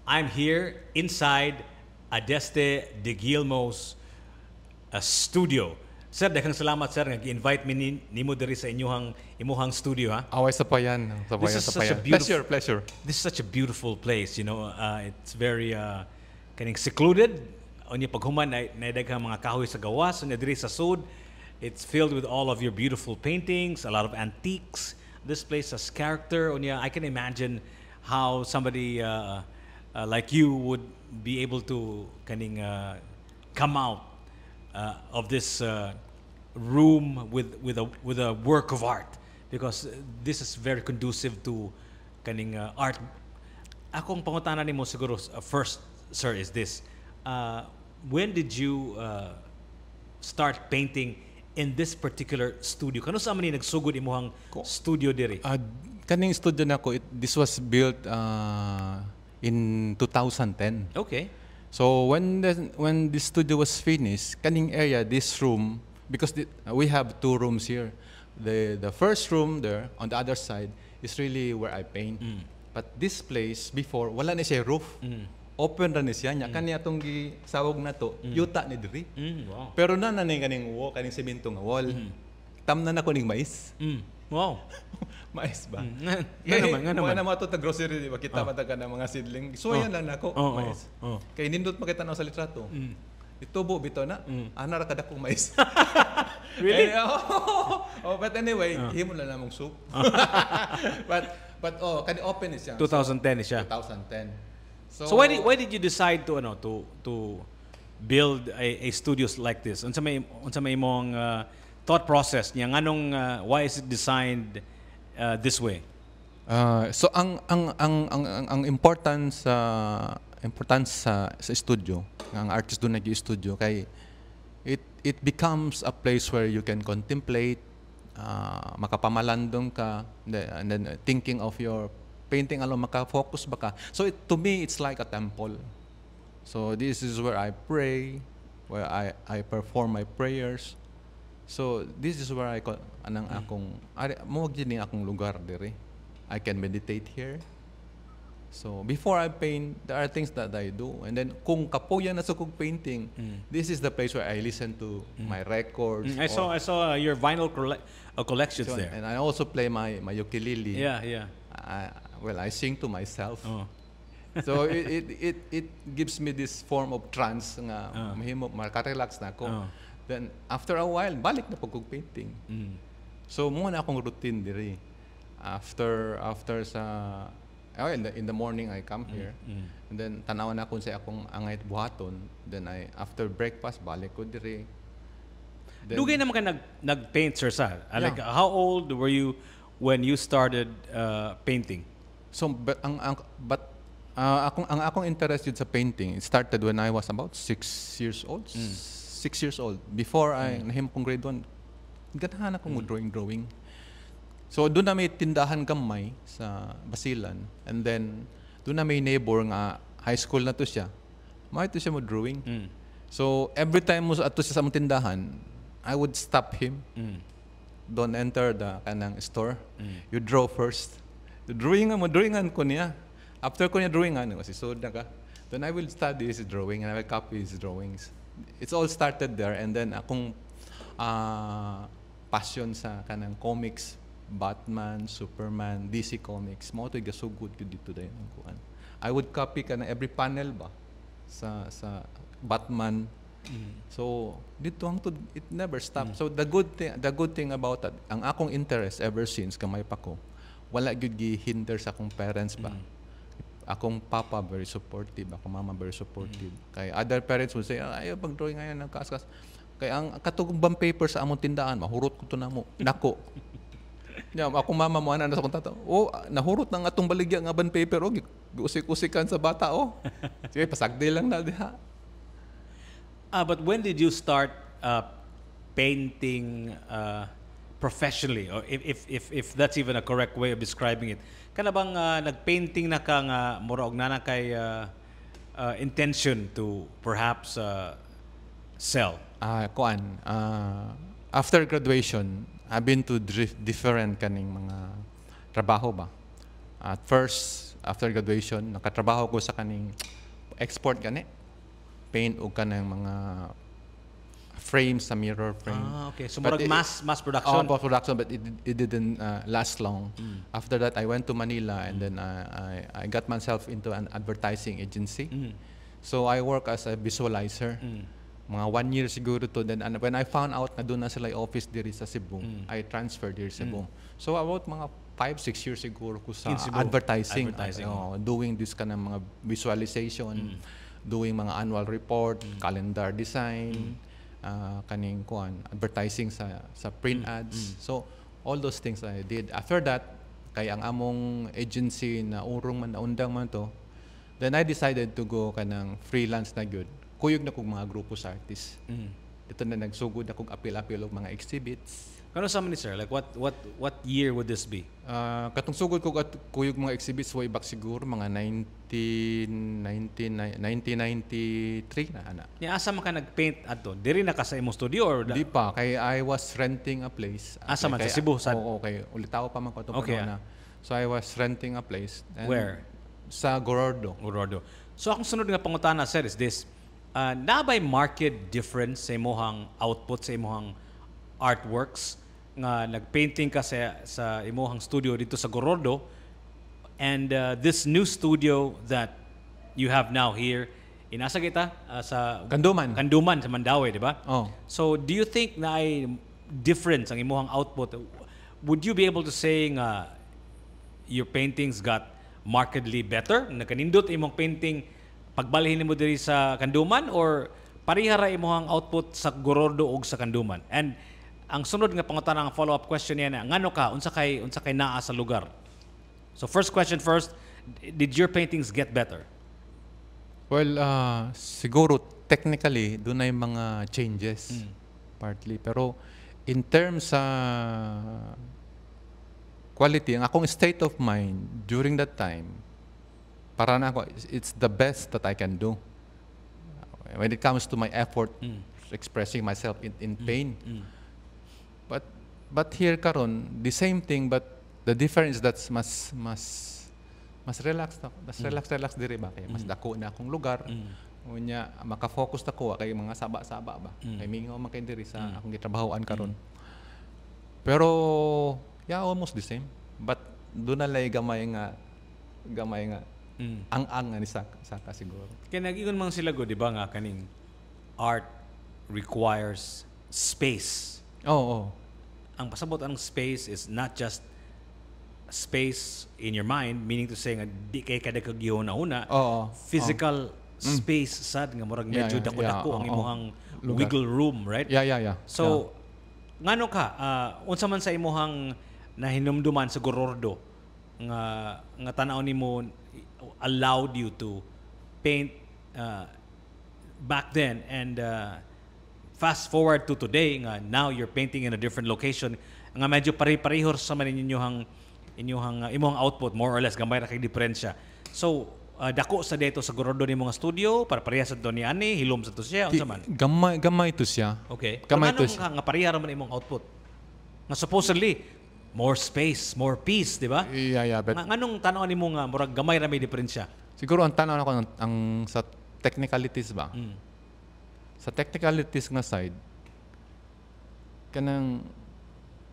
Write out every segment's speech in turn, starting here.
I'm here inside Adeste de Guilmo's studio. Sir, daghang salamat sir nga gi-invite me nimo diri sa imuhang studio ha. Away sa payan. This is such a beautiful Pleasure. This is such a beautiful place, you know. It's very kaning secluded. Unya paghuman na daghang mga kahoy sa gawas, unya diri sa sud. It's filled with all of your beautiful paintings, a lot of antiques. This place has character. Unya I can imagine how somebody like you would be able to kaning come out of this room with a work of art, because this is very conducive to kaning art. Akong pangutana nimo siguro first, sir, is this: when did you start painting in this particular studio? Kano sa man ni nagsugod imuhang studio diri? Kaning studio nako, this was built in 2010. Okay. So when the studio was finished, kaning area, this room, because we have two rooms here. The first room there on the other side is really where I paint. But this place before wala na siya roof. Open ra ni siya nya kaniya tong gisawog na to, yuta ni diri. Wow. Pero na kaning wall, kaning semento nga wall. Tamnan ako ning mais. Wow. Mais ba? Nga naman. Mga naman ito ta grocery, di ba? Kita mataga ng mga seedling. So yan lang nako, mais. Kaya nindot makita na sa litrato. Itubo bito na. Ana ra kada kong mais. Really? But anyway, himo na namong soup. but kani open is siya. 2010 is siya. 2010. So why did you decide to build a studios like this? Unsa may imong thought process niya nganong why is it designed this way? So ang importance sa studio, ang artist doon nag-studio kay it becomes a place where you can contemplate, makapamalandong ka, and then thinking of your painting alone, maka-focus ba ka. So to me it's like a temple. So this is where I pray, where I perform my prayers. So this is where mo gini akong lugar diri. I can meditate here. So before I paint, there are things that I do, and then kung kapuyan na sa kong painting, this is the place where I listen to my records. I saw your vinyl collections there, and I also play my ukulele. Yeah. I sing to myself. So it gives me this form of trance nga mahimo maka-relax na ako. Then after a while, balik na pag painting. So muna akong routine diri. After sa in the morning I come here, and then tanawan ako sa akong angay buhaton. Then after breakfast balik ko diri. Dugay naman ka nag-paint, sir, sa? Like how old were you when you started painting? So ang akong interest yun sa painting, it started when I was about 6 years old. 6 years old. Before I nahim kong grade 1, ganahan akong drawing. So doon na may tindahan gamay sa Basilan, and then doon na may neighbor nga high school na to siya. Ito siya mo drawing. So every time mo ato siya sa mong tindahan, I would stop him. Don't enter the kanang store. You draw first. Drawingan ko niya. After ko niya drawingan, kasi sud na ka. Then I will study his drawing and I will copy his drawings. It's all started there, and then akong passion sa kanang comics, Batman, Superman, DC Comics, mo to gasugod ko dito dayon ang kuan. I would copy kana every panel ba sa Batman. So dito it never stopped. So the good thing about that, ang akong interest ever since kamay pa ko, wala gyud gihinder sa akong parents ba. Akong papa very supportive, akong mama very supportive. Kay other parents would say, ayaw pag-drawing ngayon ng kaskas. Kay ang katugubang paper sa among tindahan, mahurot ko to namo. Nako. Akong mama mo ana sa kong tata. Nahurot nang atong baligya nga ban paper usik-usikan sa bata Sige, pasagdi lang na diha. But when did you start painting professionally, or if that's even a correct way of describing it? Kana bang nagpainting na ka nga mura og nana kay intention to perhaps sell? After graduation, I've been to different kaning mga trabaho ba. At first, after graduation, nakatrabaho ko sa kaning export gani. Paint o kanang mga frames sa mirror frame. Okay. So But murag mass production. Post-production, but it didn't last long. After that, I went to Manila and then I got myself into an advertising agency. So I work as a visualizer. Mga 1 year siguro to. Then when I found out na doon na sila office diri sa Cebu, I transferred diri sa Cebu. So about mga 5-6 years siguro ko sa In Cebu. advertising. Advertising. Doing this kind of mga visualization, doing mga annual report, calendar design, kaning kuan, advertising sa print ads. So all those things I did. After that, kay ang among agency na urong man naundang man to, then I decided to go kanang freelance na gyud. Kuyog na kog mga grupo sa artist. Ito na nagsugod akong apil-apil og mga exhibits. Kano sa man ni sir? Like what year would this be? Katong sugod ko at kuyog mga exhibits way back siguro mga 1993 na ana. Ni asa man ka nagpaint adto? Diri na ka sa imong studio or Di pa kay I was renting a place. Asa man, sa Cebu, sad? Oo, okay. Ulitaw pa man ko itong Okay, panahon na. So I was renting a place. And Where? Sa Gorordo. Urordo. So akong sunod nga pangutana sir is this. Nabay market difference sa imong output sa imong artworks nga nagpainting ka sa imong studio dito sa Gorordo and this new studio that you have now here inasa kita sa Kanduman. Kanduman sa Mandaue, di ba? Oh. So do you think na ay difference ang imong output? Would you be able to say nga your paintings got markedly better? Nakanindot imong painting pagbalhin mo diri sa Kanduman or pareha ra imong output sa Gorordo ug sa Kanduman? And ang sunod nga pangutana ang follow-up question niya na ngano ka unsa kay naa sa lugar? So first question first, did your paintings get better? Well, siguro technically doon ay mga changes partly, pero in terms sa quality, ang akong state of mind during that time, para na ako, it's the best that I can do. When it comes to my effort, expressing myself in pain. But here karon, the same thing, but the difference that's mas relaxed ako. Relax diri ba kay mas dako na akong lugar. Unya maka-focus ako kay mga saba-saba ba. Kay mingaw man kay diri sa akong gitrabahoan karon. Pero yeah, almost the same. But doon na lay gamay nga ang nga ni saka siguro. Kaya nag-ingon man sila go, di ba nga kaning art requires space. Oo. Ang pasabot ang space is not just space in your mind, meaning to say nga di kay kada kag una Oo. physical space sad nga murag medyo dako-dako ang imong Lugar. wiggle room, right? Yeah. So ngano ka unsa man sa imong nahinumduman sa Gorordo nga tan-aw nimo allowed you to paint back then and fast forward to today nga now you're painting in a different location nga medyo pare-pareho sa man inyong output more or less gamay ra kay diferensya. So dako sa dito sa Gorordo ni mga studio para pareha sa to ni ani hilom sa to siya unsa man. Gamay to siya. Okay. Gamay Pero to siya. nga pareha ra man imong output. Nga supposedly more space, more peace, di ba? Yeah, but Anong tanaw nimo nga murag gamay ra may diferensya? siguro ang tanaw ako ang sa technicalities ba. Sa technicalities nga side kanang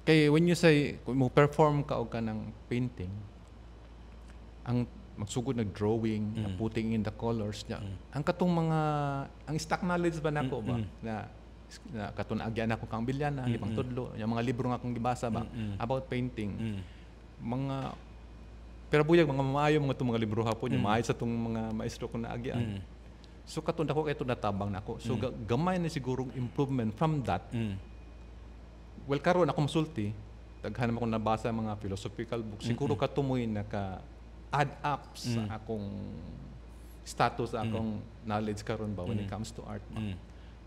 kay when you say kung mo perform ka og kanang painting ang magsugod na drawing, na putting in the colors niya. Ang katong mga ang stock knowledge ba nako ba na katon agyan ako kang bilyana, limang tudlo, yung mga libro nga akong gibasa ba about painting. Mga pero buyag mga maayo mga libro hapon, yung maayo sa tong mga maestro ko na agyan. So katon ako kay natabang nako. So gamay na sigurong improvement from that. Well karon ako masulti, daghan ako nabasa mga philosophical books. Siguro katumoy naka add up sa akong status, akong knowledge karon ba when it comes to art.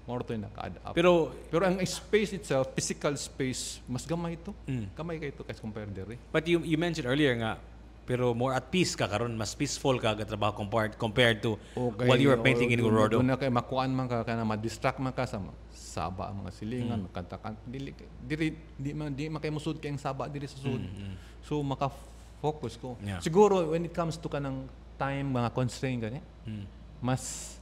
More to naka-add up. Pero ang space itself, physical space, mas gamay ito. Gamay kayo ito kasi compare dere. but you mentioned earlier nga pero more at peace ka karon, mas peaceful ka trabaho compared to while you were painting in Gorordo. Doon na kay makuan man ka kana ma-distract man ka sa saba mga silingan, magkantakan. Di man kay musud kay ang saba diri sa sud. So focus ko. Yeah. Siguro when it comes to kanang time mga constraint gani, mas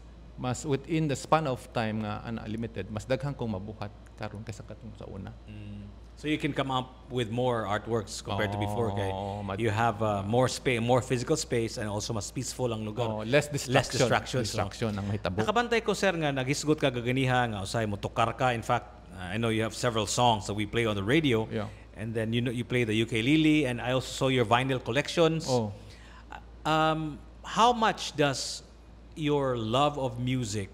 within the span of time nga limited, mas daghan kong mabuhat karon kaysa katong sa una. So you can come up with more artworks compared to before. Okay? mad- You have more space, more physical space, and also mas peaceful ang lugar. Less distractions. Distraction. Ang mahitabo. Nakabantay ko sir nga nagisgot ka gaganiha nga usay mo tukar ka. In fact, I know you have several songs that we play on the radio. Yeah. And then you play the ukulele, and I also saw your vinyl collections. Oh. How much does your love of music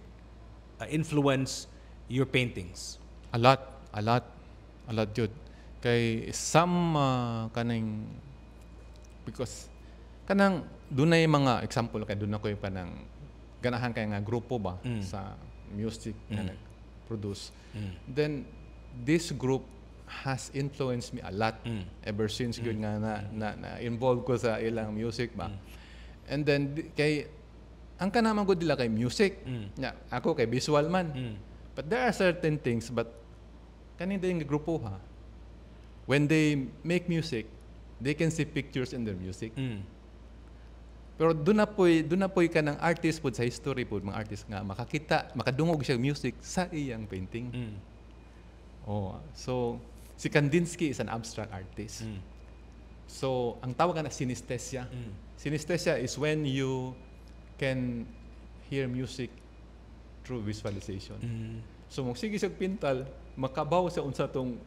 influence your paintings? A lot yun. Kay some kanang because kanang dunay mga example kay dun ako yung kanang ganahan kay nga grupo ba sa music na nag-produce. Then this group has influenced me a lot ever since yun nga na involved ko sa ilang music ba. And then kay ang kanaman ko dila kay music. Ako kay visual man. But there are certain things but kanin din grupo ha. When they make music, they can see pictures in their music. Pero doon na po'y ka ng artist po sa history po, mga artist nga, makadungog siya music sa iyang painting. So, si Kandinsky is an abstract artist. So, ang tawag na synesthesia. Synesthesia is when you can hear music through visualization. So, sige siya pintal, makabaw sa unsa tong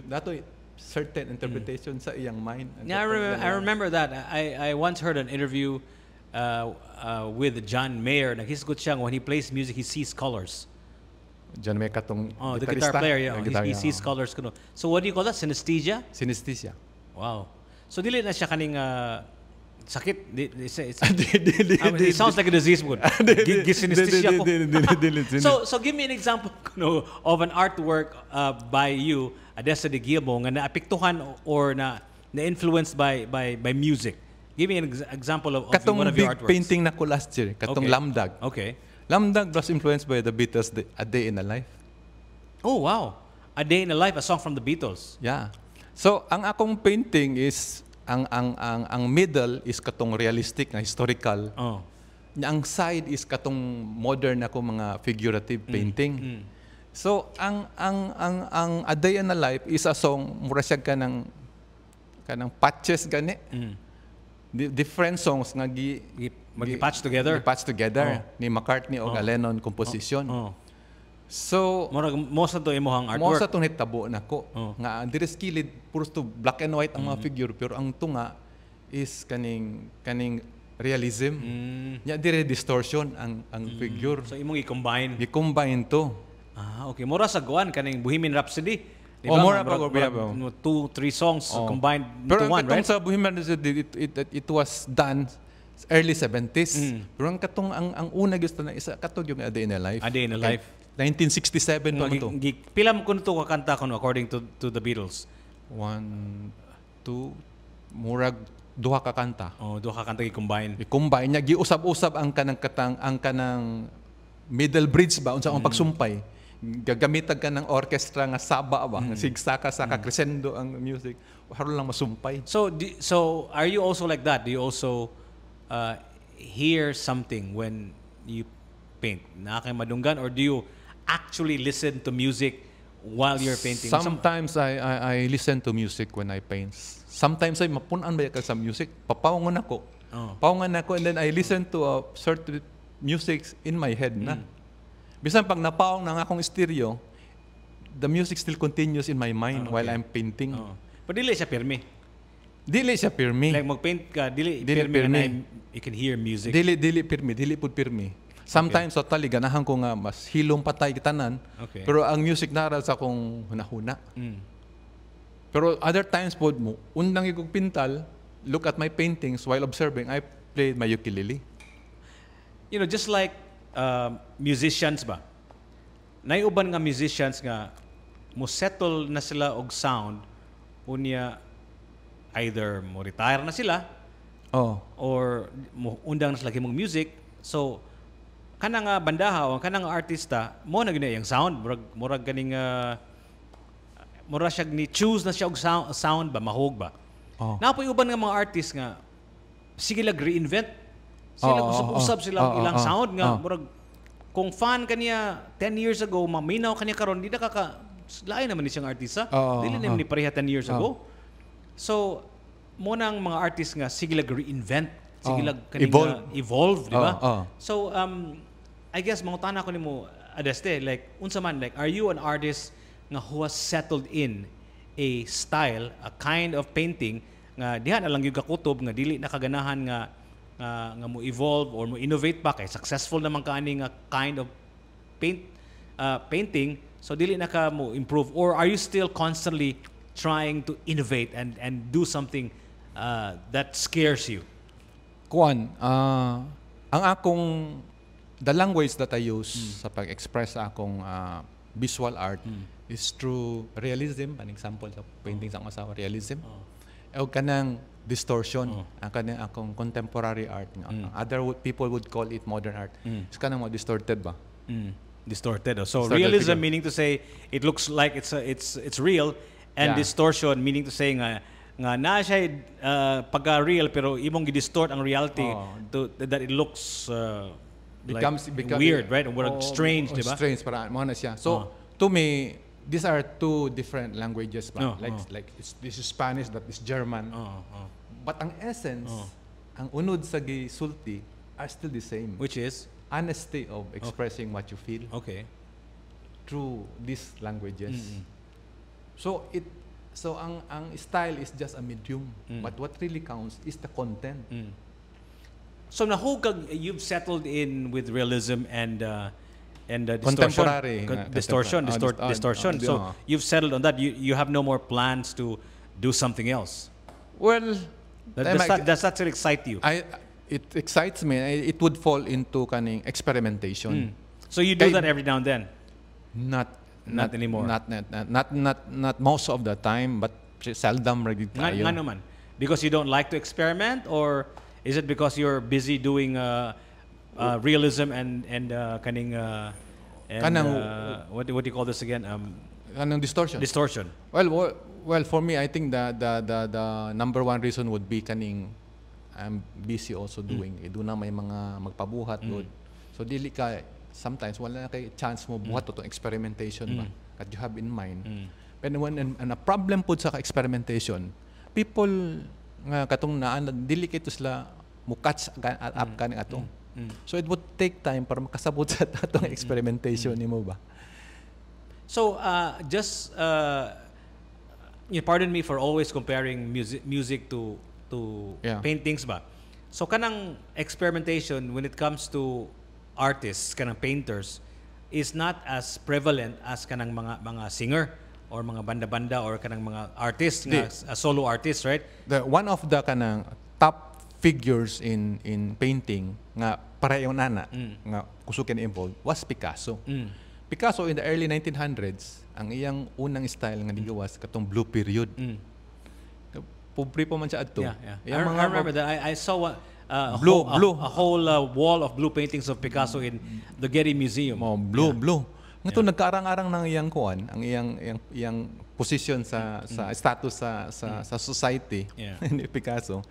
nato certain interpretation sa iyang mind. Yeah, I remember that. I once heard an interview with John Mayer. Naghisgot siya when he plays music, he sees colors. John Mayer katong the guitar player, yeah. He sees colors. Kuno. So what do you call that? Synesthesia? Synesthesia. Wow. So dili na siya kaning sakit. It sounds like a disease would. Synesthesia ko. So give me an example of an artwork by you, Adessa de Guillermo, nga naapektuhan or na-influenced by music. Give me an example of one of your artworks. Katong big painting na ko last year, katong Lamdag. Okay. Lamdag was influenced by the Beatles, A Day in a Life. Oh, wow. A Day in a Life, a song from the Beatles. Yeah. So, ang akong painting is, ang middle is katong realistic na historical. Ang side is katong modern ako mga figurative painting. So, ang A Day in a Life is a song, mura siya kanang patches gani. Different songs nga mag-patch together. Ni McCartney o Lennon composition. So, most of to imuhang artwork. Most of to hitabo nako. Nga diri skilled puros to black and white ang mga figure pero ang tunga is kaning realism. Nya dire distortion ang figure. So imong i-combine. I-combine to. Okay. Mura sa guan kaning Bohemian Rhapsody. Diba? Mura 2-3 songs combined pero into one, right? Pero sa Bohemian Rhapsody it was done early 70s. Pero ang katong ang una gusto na isa katong yung A Day in a Life. A Day in a Life. 1967 pa man to. Pila mo kuno to kakanta kuno according to the Beatles? 1, 2, murag duha ka kanta. Duha ka kanta i-combine. I-combine niya giusab-usab ang kanang middle bridge ba unsa ang pagsumpay. Gagamita ka ng orchestra nga saba ba, sigsaka-saka crescendo ang music. Haron lang masumpay. So are you also like that? Do you also hear something when you paint? Nakakay madunggan or do you actually listen to music while you're painting? Sometimes I listen to music when I paint. Sometimes ay mapunan ba ka sa music? Papawangon ako. Pawangon ako and then I listen to a certain music in my head na. Bisan pag napaong ng akong stereo, the music still continues in my mind while I'm painting. Pero dili siya pirmi. Dili siya pirmi. Like magpaint ka, dili pirmi na you can hear music. Dili pirmi, dili pud pirmi. Sometimes totally ganahan ko nga mas hilong patay kitanan. Pero ang music nara sa akong hunahuna. Pero other times po mo, undang ikog pintal, look at my paintings while observing, I played my ukulele. You know, just like musicians ba? Naiuban nga musicians nga mo settle na sila og sound unya either mo retire na sila or mo undang na sila kimong music. So kanang bandaha o kanang artista mo na gina yung sound murag ganing mura siya ni choose na siya og sound ba mahog ba. Napoy uban nga mga artist nga sige lag reinvent. Sila usab-usab sila ang ilang sound nga murag kung fan kaniya 10 years ago, maminaw kaniya karon di na lain naman ni siyang artista. Dili na ni pareha 10 years ago. So mo nang mga artist nga sige lag reinvent, sige lag kanina evolve, di ba? So I guess mangutana ko nimo Adeste, like unsa man, like are you an artist nga who has settled in a style, a kind of painting nga diha na lang gyud kakutob nga dili nakaganahan nga mo evolve or mo innovate pa kay successful naman kaani nga kind of painting, so dili na ka mo improve, or are you still constantly trying to innovate and do something that scares you? Kuan, ang akong the language that I use sa pag-express sa akong visual art is through realism. An example sa painting sa akong realism. O kanang distortion. Ang kanang akong contemporary art. Other people would call it modern art. So kanang mo distorted ba? Distorted. So Distorted realism figure. meaning to say it looks like it's real, and distortion meaning to say nga na siya pagka real pero imong gi-distort ang reality to that it looks becomes weird, right? Or strange, di ba? Strange para mo na siya. So to me, these are two different languages ba? Like this is Spanish, that is German. But ang essence, ang unod sa gisulti are still the same. Which is honesty of expressing what you feel through these languages. So ang style is just a medium, but what really counts is the content. So nahugag you've settled in with realism and Contemporary distortion. So you've settled on that. You have no more plans to do something else. Well, Does that still excite you? It excites me. It would fall into kaning experimentation. So you do that every now and then? Not anymore. Not most of the time, but seldom ragid tayo. Nga naman? Because you don't like to experiment, or is it because you're busy doing realism and what do you call this again? Kanang distortion. Distortion. Well, for me, I think the number one reason would be kaning I'm busy also doing. Doon na may mga magpabuhat good. So dili ka sometimes wala na kay chance mo buhat to experimentation ba that you have in mind. But when a problem pud sa experimentation, people nga katong dili kay to sila mo catch up kan ato. So it would take time para makasabot sa atong experimentation nimo ba. So pardon me for always comparing music to paintings ba. So kanang experimentation when it comes to artists, kanang painters, is not as prevalent as kanang mga singer or mga banda-banda or kanang mga artists nga solo artists, right? One of the kanang top figures in painting nga pareho nana nga kusukin involved was Picasso. Picasso in the early 1900s, ang iyang unang style nga nigawas katong blue period. Pobre pa man siya adto. I remember that. I saw a whole wall of blue paintings of Picasso in the Getty Museum. Blue. Ngato nagkaarang-arang ng iyang kuan, ang iyang position sa status sa society ni Picasso.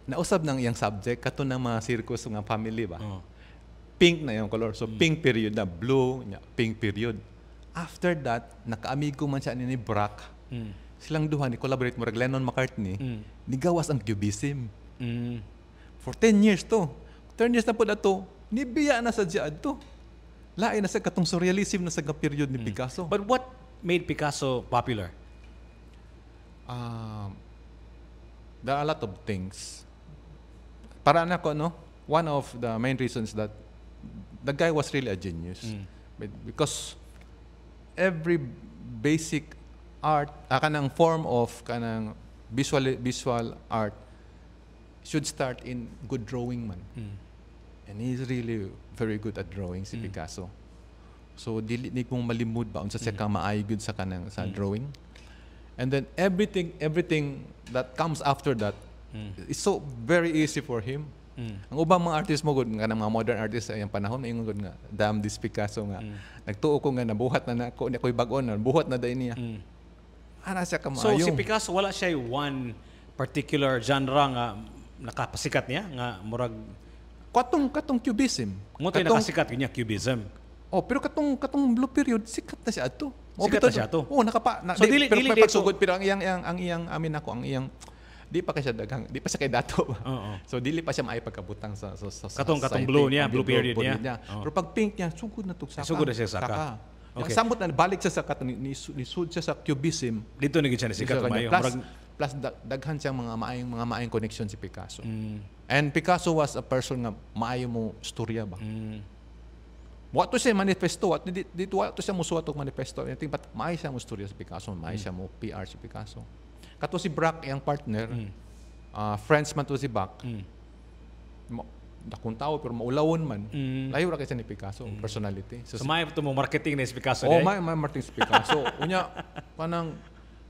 Nausab ng iyang subject kato ng mga circus nga family ba. Pink na yung color. So pink period na blue, pink period. After that, nakaamigo man siya ni Braque. Silang duha ni collaborate mo Lennon McCartney. Nigawas ang cubism. For 10 years to. 10 years na po na to. Nibiya na sa diad to. Lain na sa katong surrealism na sa period ni Picasso. But what made Picasso popular? There are a lot of things. Para na ko, no? One of the main reasons that the guy was really a genius. Because every basic art, kanang form of kanang visual art should start in good drawing man. And he's really very good at drawing si Picasso. So dili ni kong malimud ba unsa siya ka maayo gud sa kanang sa drawing. And then everything that comes after that is so very easy for him. Ang ubang mga artist mo gud nga mga modern artists sa iyang panahon ingon gud nga damn this Picasso nga nagtuo ko nga nabuhat na nako ni koy bag-on buhat na day niya. Ana siya ka maayo. So si Picasso wala siya one particular genre nga nakapasikat niya nga murag Katong cubism. mo tayo nakasikat niya cubism. Oh, pero katong blue period sikat na siya ato. Sikat na siya ato. Oh, So, dili pero dito- pagsugod pero ang iyang amin ako ang iyang di pa kay siya daghang, di pa siya kay dato. Oo. So dili pa siya maay pagkabutang sa Katong society, blue niya, ang blue period niya. Oo. Pero pag pink niya, sugod na to saka. Sugod na siya saka. Okay. Okay. Samot na balik siya sa ni sud siya sa cubism. Dito na gid siya nasikat Siya mayo. kanya. Murag Plus daghan siyang mga maayong connection si Picasso. Mm. And Picasso was a person nga maayo mo storya ba. Wa to siya manifesto at dito wa to siya musuwat og manifesto. I think but maayo siya mo storya si Picasso, maayo siya mo PR si Picasso. Kato si Braque yang partner, friends man to si Bach. Dakong tao pero maulawon man. Layo ra kay siya ni Picasso, personality. so may to mo marketing ni si Picasso Oh, day. may Martin si Picasso. Unya kanang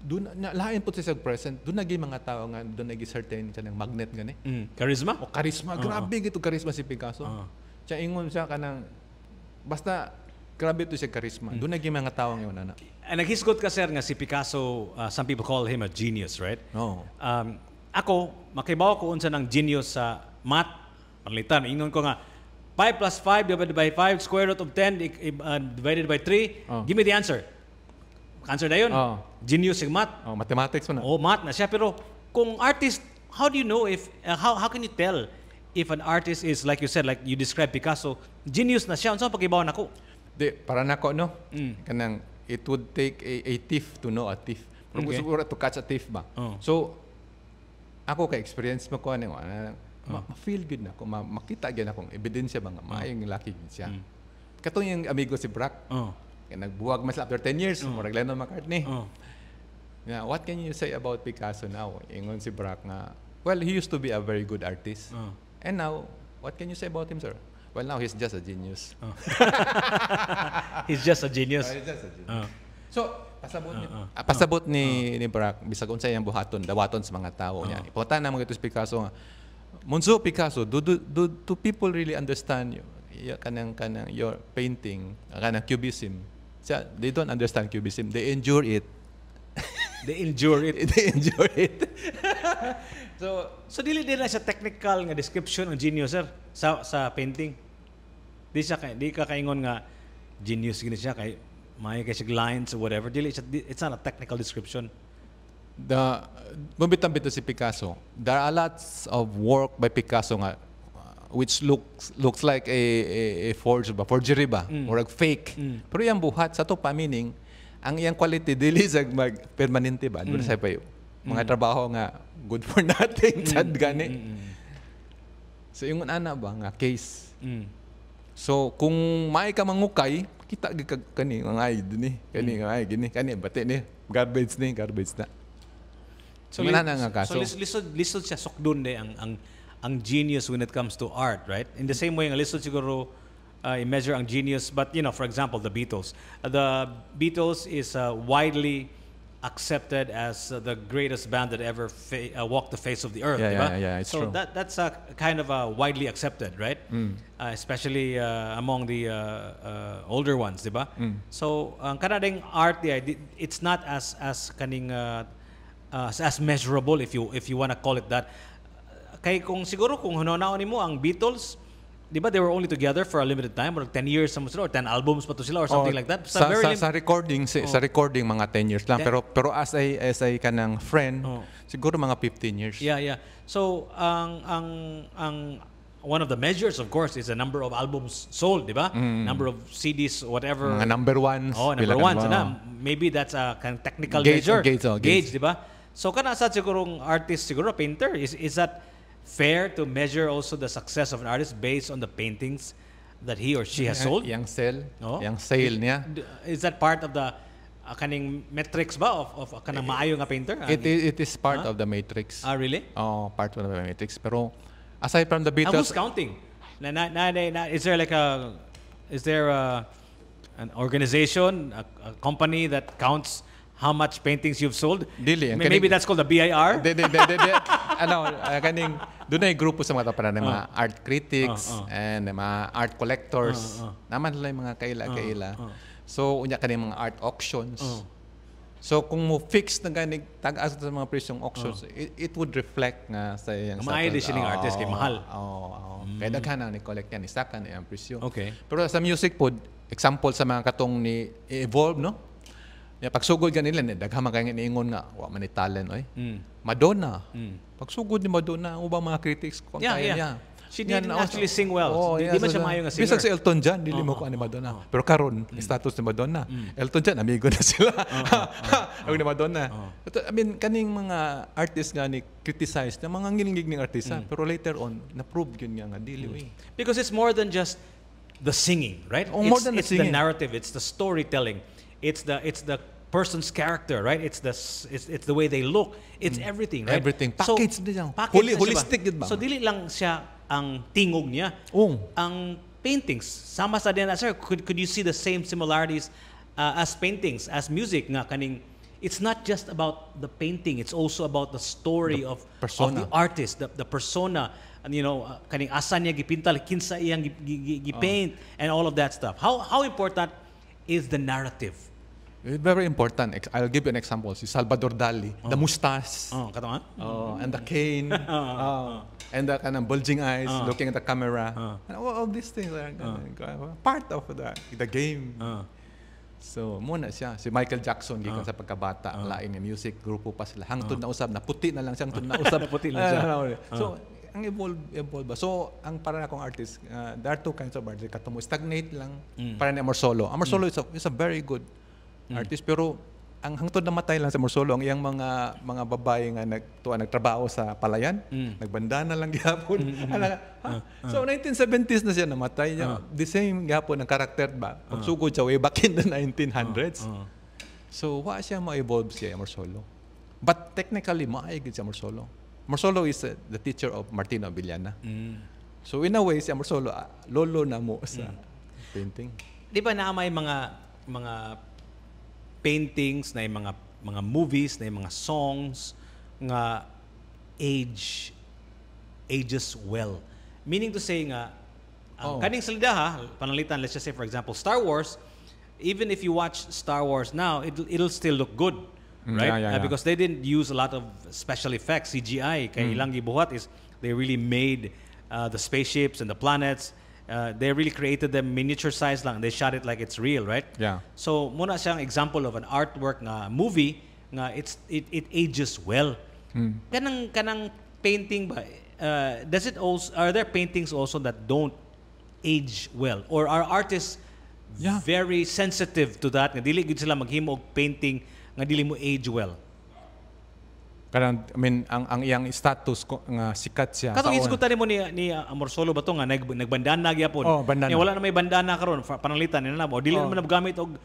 doon lain po siya sa present. Doon naging mga tao nga doon naging certain kanang magnet gani. Charisma? O karisma, grabe gito karisma si Picasso. Siya ingon siya kanang basta grabe to siya karisma. Doon naging mga tao ngayon ana. Naghisgot ka sir nga si Picasso, some people call him a genius, right? No. Ako, makibaw ko unsa ng genius sa math. Panlitan, ingon ko nga 5 plus 5 divided by 5 square root of 10 divided by 3. Give me the answer. Answer na yun. Genius yung math. Oh, mathematics mo na. Oh, math na siya. Pero kung artist, how do you know if, how can you tell if an artist is, like you said, like you described Picasso, genius na siya. Unsa ang pagibaw nako? Di, para nako no. Kanang it would take a thief to know a thief. Pero Okay. siguro to catch a thief ba. So ako kay experience mo ko ano, ma-feel good na ako, makita gyud akong ebidensya ba nga maayong laki gyud siya. Katong yung amigo si Braque. Kaya nagbuwag mas after 10 years, murag Lennon McCartney. Yeah, what can you say about Picasso now? Ingon si Braque nga, well, he used to be a very good artist. And now, what can you say about him, sir? Well, now he's just a genius. He's just a genius. He's just a genius. So, pasabot ni Braque, bisag unsay ang buhaton, dawaton sa mga tao niya. Ipunta na mga ito si Picasso nga, Munso Picasso, do people really understand you? Kanang your painting, kanang cubism. They don't understand cubism. They endure it. They endure it. They endure it. So dili din na siya technical nga description ng genius sir sa painting. Di ka kaingon nga genius gini siya kay may kay siya lines or whatever. Dili siya, it's not a technical description. Bumbitan-bito si Picasso. There are lots of work by Picasso nga which looks like a forgery ba or a fake. Pero yang buhat sa to pa meaning ang iyang quality dili sa mag permanente ba. Sa pa mga trabaho nga good for nothing sad gani. So yung ana ba nga case. So kung may ka mangukay, kita gid kani nga ay dinhi, kani nga ay gini, kani bati ni garbage na. So lisod siya sukdon de ang genius when it comes to art, right? In the same way nga lisod siguro i-measure ang genius, but you know, for example, the Beatles. The Beatles is widely accepted as the greatest band that ever walked the face of the earth, diba? Yeah, it's so true. that's kind of widely accepted, right? Especially among the older ones, diba? So ang kanadeng art, it's not as kaning as measurable if you wanna call it that. Kay kung siguro kung hunaw nimo ang Beatles, di ba they were only together for a limited time, or 10 years or 10 albums pa to sila or something like that. Sa recording sa recording mga 10 years lang, pero as a kanang friend siguro mga 15 years. Yeah. So ang one of the measures of course is the number of albums sold, di ba? Number of CDs, whatever. Mga number ones. Number ones na. Maybe that's a kind of technical measure. Gauge, di ba? So kana sa sigurong artist, siguro painter, is that fair to measure also the success of an artist based on the paintings that he or she has sold? Yang sale niya. Is that part of the kaning metrics ba of kanang maayo nga painter? It is part of the matrix. Really? Oh, part of the matrix. Pero aside from the Beatles, who's counting? Is there an organization, a company that counts how much paintings you've sold? Dili. Maybe that's called the BIR? Kaning doon ay grupo sa mga tapanan ng mga art critics and mga art collectors. Naman lang mga kaila. So unya kaning mga art auctions. So kung mo fix na ganig tag-asa sa mga presyong auctions, it would reflect nga sa iyang Maayo din siya ng artist kay mahal. Kaya daghan ni collect yan, isa ka na iyang presyo. Okay. Pero sa music pod, example sa mga katong ni Evolve, no? Ya pagsugod kanila ni daghan man kay niingon nga wa man ni talent oy. Madonna. Pagsugod ni Madonna, ubang mga critics kung Yeah, kaya yeah. niya. She didn't actually sing well. Di man siya maayo nga Bisag singer. si Elton John, dili mo ko ni Madonna. Pero karon, status ni Madonna. Elton John, amigo na sila. Ang ni Madonna. I mean, kaning mga artist nga ni criticize na mga ngilingig ng artista. Pero later on, na-prove yun nga dili. Because it's more than just the singing, right? Oh, more than the it's singing. the narrative, it's the storytelling, it's the person's character, right? It's the way they look. It's everything, right? Everything. Package din yan. Package na siya Holistic yun ba? So dili lang siya ang tingog niya. Ang paintings, sama sa din, sir, could you see the same similarities as paintings, as music nga kaning it's not just about the painting, it's also about the story of the artist, the persona, and kaning asa niya gipintal, kinsa iyang gipaint and all of that stuff. How important is the narrative? Very important. I'll give you an example. Si Salvador Dali, the mustache, Katawan? and the cane, and the kind of bulging eyes, looking at the camera. And all these things are part of the game. So, muna siya. Si Michael Jackson, gikan sa pagkabata, lain ng music, grupo pa sila. Hangtod na usab, naputi na lang siya, hangtod na usab. Naputi lang siya. So, ang evolve ba? So, ang para akong artist, there are two kinds of artists. Katumo, stagnate lang, para ni Amor Solo. Amor Solo is a very good artist, pero ang hangtod na matay lang sa Amor Solo, ang iyang mga babae nga nagtrabaho sa palayan, nagbandana lang gihapon. So 1970s na siya namatay niya. The same gihapon ang karakter ba? Pagsugod siya way back in the 1900s. So wa siya ma-evolve siya Amor Solo. But technically maayos si Amor Solo. Amor Solo is the teacher of Martino Villana. So in a way si Amor Solo lolo na mo sa painting. Di ba na may mga paintings, na yung mga movies, na yung mga songs nga ages well. Meaning to say nga, kaning salida panalitan, let's just say for example, Star Wars, even if you watch Star Wars now, it'll still look good, right? Yeah. Because they didn't use a lot of special effects, CGI. Kay ilang gibuhat is they really made the spaceships and the planets. They really created them miniature size lang. They shot it like it's real, right? Yeah. So muna siyang example of an artwork nga movie nga it ages well. Kanang painting ba? Does it also, are there paintings also that don't age well, or are artists very sensitive to that nga dili gid sila maghimo og painting nga dili mo age well? Karang, I mean, ang iyang status nga sikat siya. Katong isgutan mo ni Amor Solo ba to nga nagbandana gyapon. Bandana. Wala na may bandana karon pananglitan nila mo. Dili naman nabgamit og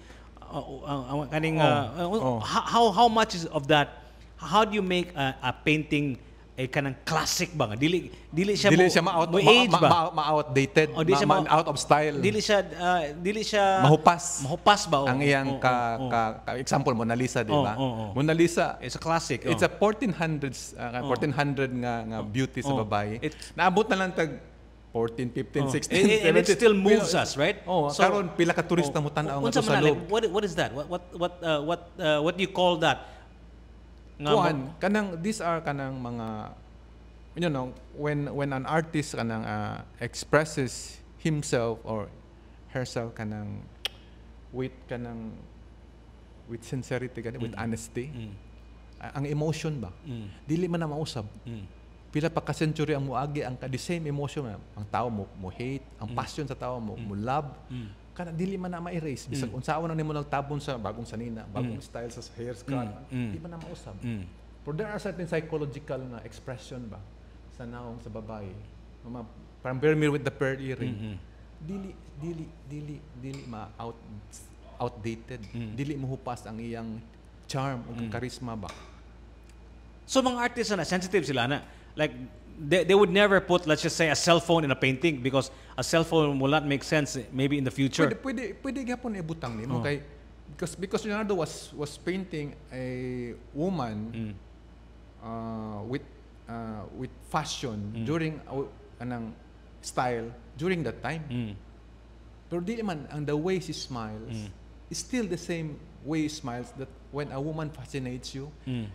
kaning how much is of that? How do you make a painting kanang classic ba nga? Dili siya ma-age ba? Ma-outdated, out of style. Dili siya mahupas ba? Ang iyang example Mona Lisa, di ba? Mona Lisa, it's a classic. It's a 1400s 1400 nga beauty sa babae. Naabot na lang tag 14, 15, 16, 17. And it still moves us, right? So, karon pila ka turista mo tan-aw nga sa loob. What is that? What do you call that? These are kanang mga, when an artist kanang expresses himself or herself kanang with sincerity, with honesty, ang emotion ba, dili man na mausab. Pila pa ka century ang muagi ang the same emotion ang tao mo hate, ang passion sa tao mo love, kana dili man na ma-erase bisag unsaon nang nimo nagtabon sa bagong sanina, bagong style sa hair cut, di man na mausab. But there are certain psychological na expression ba sa naong sa babae, parang Vermeer with the pearl earring, dili outdated, dili mohupas ang iyang charm o charisma ba. So mga artists na sensitive sila na, like they would never put, let's just say, a cell phone in a painting because a cell phone will not make sense maybe in the future. Pwede gyapon ibutang nimo kay because Leonardo was painting a woman with fashion during anang style during that time. Pero di man ang the way she smiles, it's still the same way you smiles that when a woman fascinates you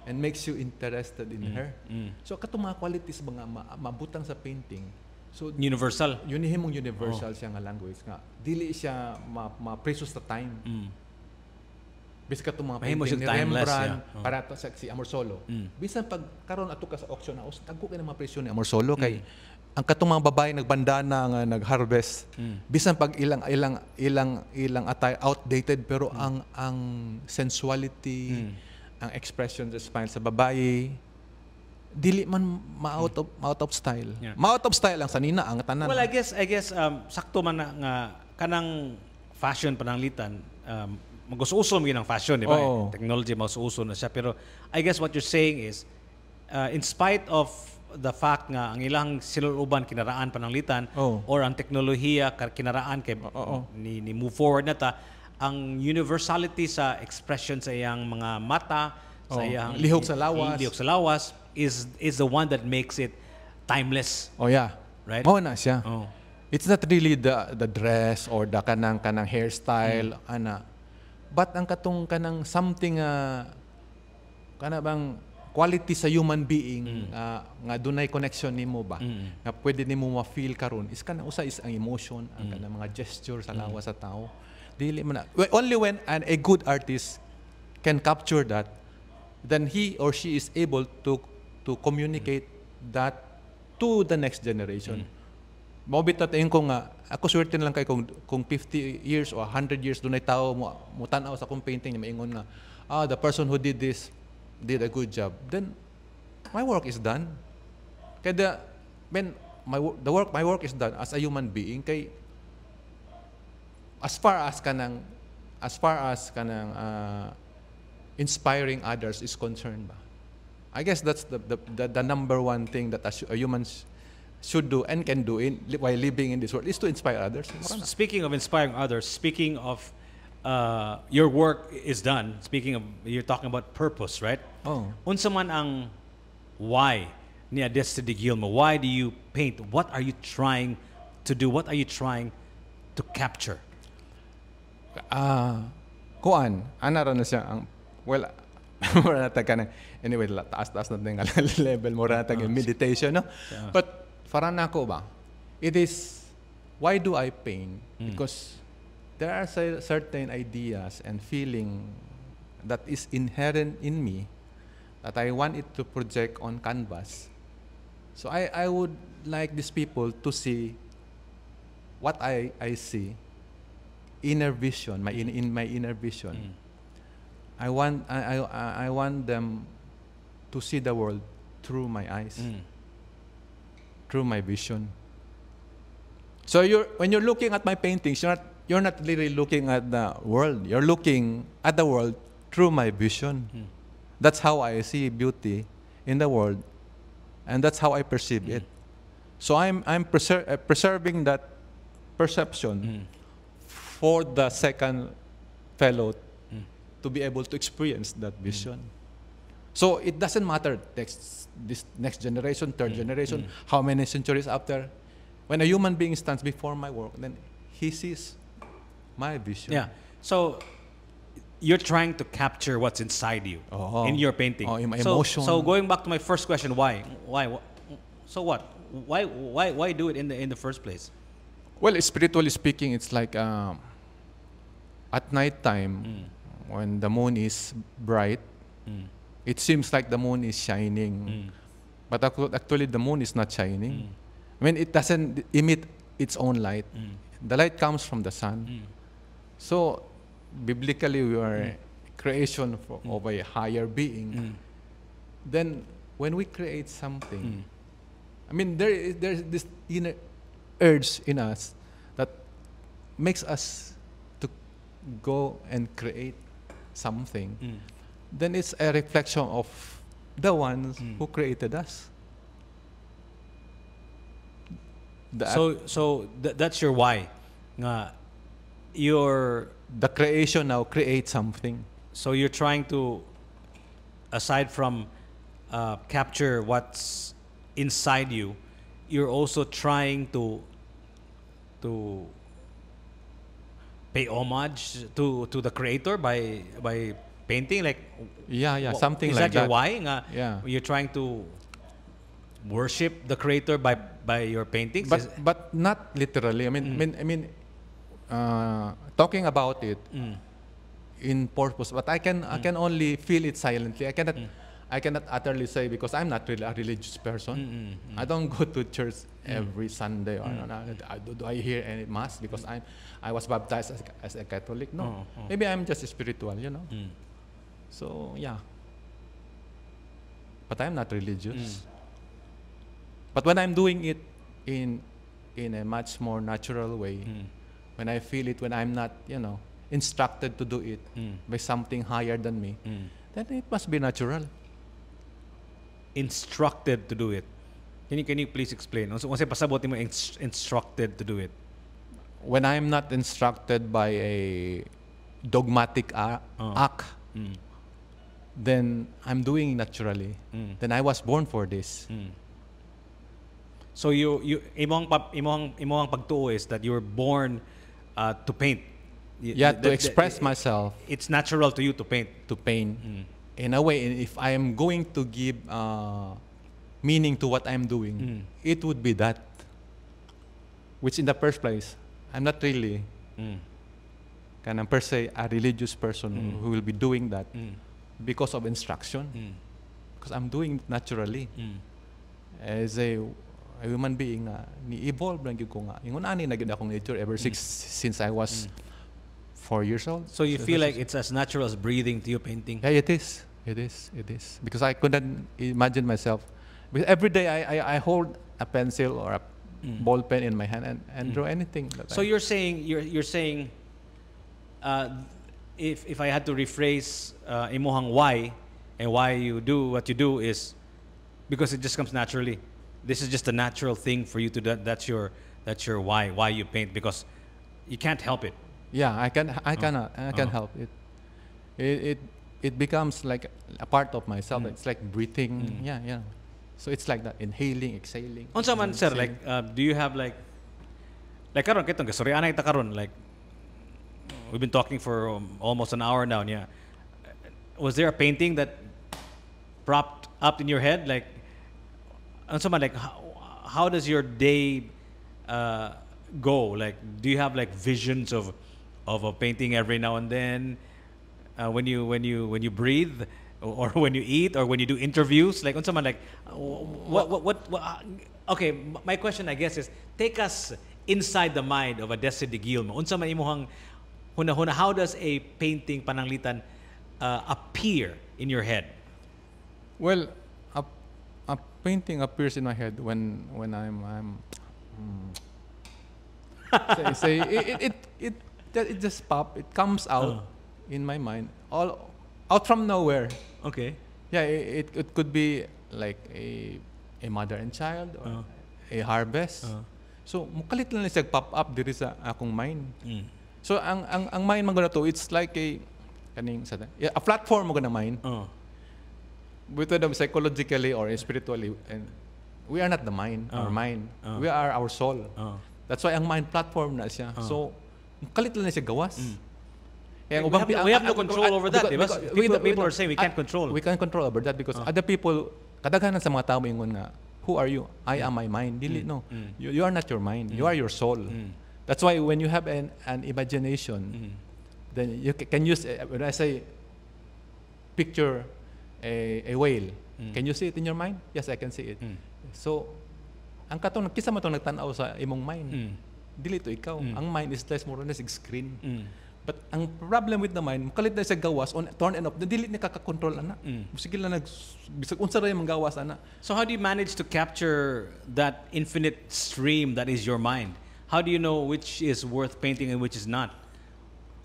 and makes you interested in her. So katong mga qualities mga mabutang sa painting. So Universal. yun himong universal siya nga language nga. Dili siya ma-preso sa time. Bisan katong mga Mahimo painting ni siya timeless, Rembrandt, yeah. para to sa si Amor Solo. Bisan pag karon ato ka sa auction na tago kay na mga presyo ni Amor Solo kay ang katong mga babae nagbandana nga nag-harvest. Bisan pag ilang attire outdated pero ang sensuality, ang expression sa smile sa babae dili man out of style. Yeah. Ma-out of style lang sa nina ang tanan. Well, I guess sakto man na nga kanang fashion pananglitan mag-uso mo ng fashion, di ba? Oo. Technology mag-uso na siya, pero I guess what you're saying is in spite of the fact nga ang ilang sinuluban kinaraan pananglitan or ang teknolohiya kinaraan kay ni move forward na ta, ang universality sa expression sa iyang mga mata, sa iyang lihok sa lawas is the one that makes it timeless. Oh yeah. Right? Mao na siya. Oh. It's not really the dress or the kanang hairstyle ana. But ang kanang something kana bang quality sa human being nga dunay connection nimo ba nga pwede nimo ma-feel karon is kanang usa is ang emotion ang kanang mga gesture sa lawas sa tao dili man only when a good artist can capture that then he or she is able to communicate that to the next generation. Mobita tayo ko nga ako swerte na lang kay kung 50 years or 100 years dunay tao mo tan-aw sa akong painting nga maingon nga the person who did this did a good job, then my work is done. Kaya my work is done as a human being kay as far as kanang inspiring others is concerned ba. I guess that's the number one thing that a human should do and can do while living in this world is to inspire others. Speaking of inspiring others, speaking of your work is done. Speaking of, you're talking about purpose, right? Oh. Unsa man ang why ni Adeste de Guilmo? Why do you paint? What are you trying to do? What are you trying to capture? Kuan, ana ra na siya ang well mura na taga anyway taas na nga level mo ra na taga meditation no. But para nako ba? It is why do I paint? Because there are certain ideas and feeling that is inherent in me that I want it to project on canvas. So I would like these people to see what I see, inner vision, in my inner vision. I want them to see the world through my eyes, through my vision. So when you're looking at my paintings, you're not really looking at the world. You're looking at the world through my vision. That's how I see beauty in the world, and that's how I perceive it. So I'm preserving that perception for the second fellow to be able to experience that vision. So it doesn't matter this next generation, third generation, how many centuries after. When a human being stands before my work, then he sees my vision. Yeah. So you're trying to capture what's inside you in your painting. In my so, emotion. So going back to my first question, why? So what? Why do it in the first place? Well, spiritually speaking, it's like at night time when the moon is bright, it seems like the moon is shining. But actually the moon is not shining. I mean, it doesn't emit its own light. The light comes from the sun. So, biblically, we are creation of a higher being. Then, when we create something, I mean, there's this inner urge in us that makes us to go and create something. Then it's a reflection of the ones who created us. So that's your why. The creation now creates something. So you're trying to, aside from capture what's inside you, you're also trying to pay homage to the creator by painting? Like, Yeah, something is like that your that. why? Nga, Yeah. you're trying to worship the creator by your paintings? But not literally. Talking about it in purpose, but I can only feel it silently. I cannot utterly say, because I'm not really a religious person. I don't go to church every Sunday, or do I hear any mass because I was baptized as a Catholic? No, maybe I'm just spiritual, So yeah, but I'm not religious. But when I'm doing it in a much more natural way, when I feel it, when I'm not, instructed to do it by something higher than me, then it must be natural. Instructed to do it. Can you please explain? Kung pasabot mo instructed to do it. When I'm not instructed by a dogmatic act, then I'm doing naturally. Then I was born for this. So imong pagtuo is that you were born to paint. To express myself. It's natural to you to paint. To paint. In a way, if I am going to give meaning to what I'm doing, it would be that. Which in the first place, I'm not really kind of per se a religious person who will be doing that because of instruction. Because I'm doing it naturally. As a human being, ni-evolve lang ko nga. Yung ani na gid akong nature since I was 4 years old. So you feel like it's as natural as breathing to you painting? Yeah, it is. It is. Because I couldn't imagine myself. Because every day I hold a pencil or a ball pen in my hand and draw anything. So you're saying if I had to rephrase imuhang why and why you do what you do is because it just comes naturally. This is just a natural thing for you to do. That's your why you paint, because you can't help it. Yeah, I can help it. It becomes like a part of myself. It's like breathing. Yeah. So it's like that, inhaling, exhaling. Unsa man sir, like do you have like karon kitong gasurianay ta karon, like we've been talking for almost an hour now. Yeah, was there a painting that propped up in your head, like unsa man, like how does your day go? Like, do you have like visions of a painting every now and then when you breathe, or when you eat, or when you do interviews? Like unsa man, like what okay, my question I guess is, take us inside the mind of a Desi de Guilmo. Unsa man imong hunahuna, how does a painting pananglitan appear in your head? Well, a painting appears in my head when I'm say it just it comes out in my mind, all out from nowhere. Okay. Yeah, it could be like a mother and child, or a harvest. So mukalit lang siya pop up diri sa akong mind. So ang mind man to, it's like a platform mo gana mind. Whether psychologically or spiritually, and we are not the mind, our mind. We are our soul. That's why ang mind platform na siya. So mukalit lang siya gawas. We have no control over that. People are saying we can't control. We can't control over that because other people, kadaghanan sa mga tao ingon nga, who are you? I am my mind. Dili, no. You are not your mind. You are your soul. That's why when you have an imagination, then you can use, when I say picture a whale, can you see it in your mind? Yes, I can see it. So, ang katong kisa man tong nagtan-aw sa imong mind. Dili to ikaw. Ang mind is less more or less screen. But ang problem with the mind, kalit na sa gawas, on turn and off, dili ni kaka-control ana. Sige lang bisag unsa ra yung gawas ana. So how do you manage to capture that infinite stream that is your mind? How do you know which is worth painting and which is not?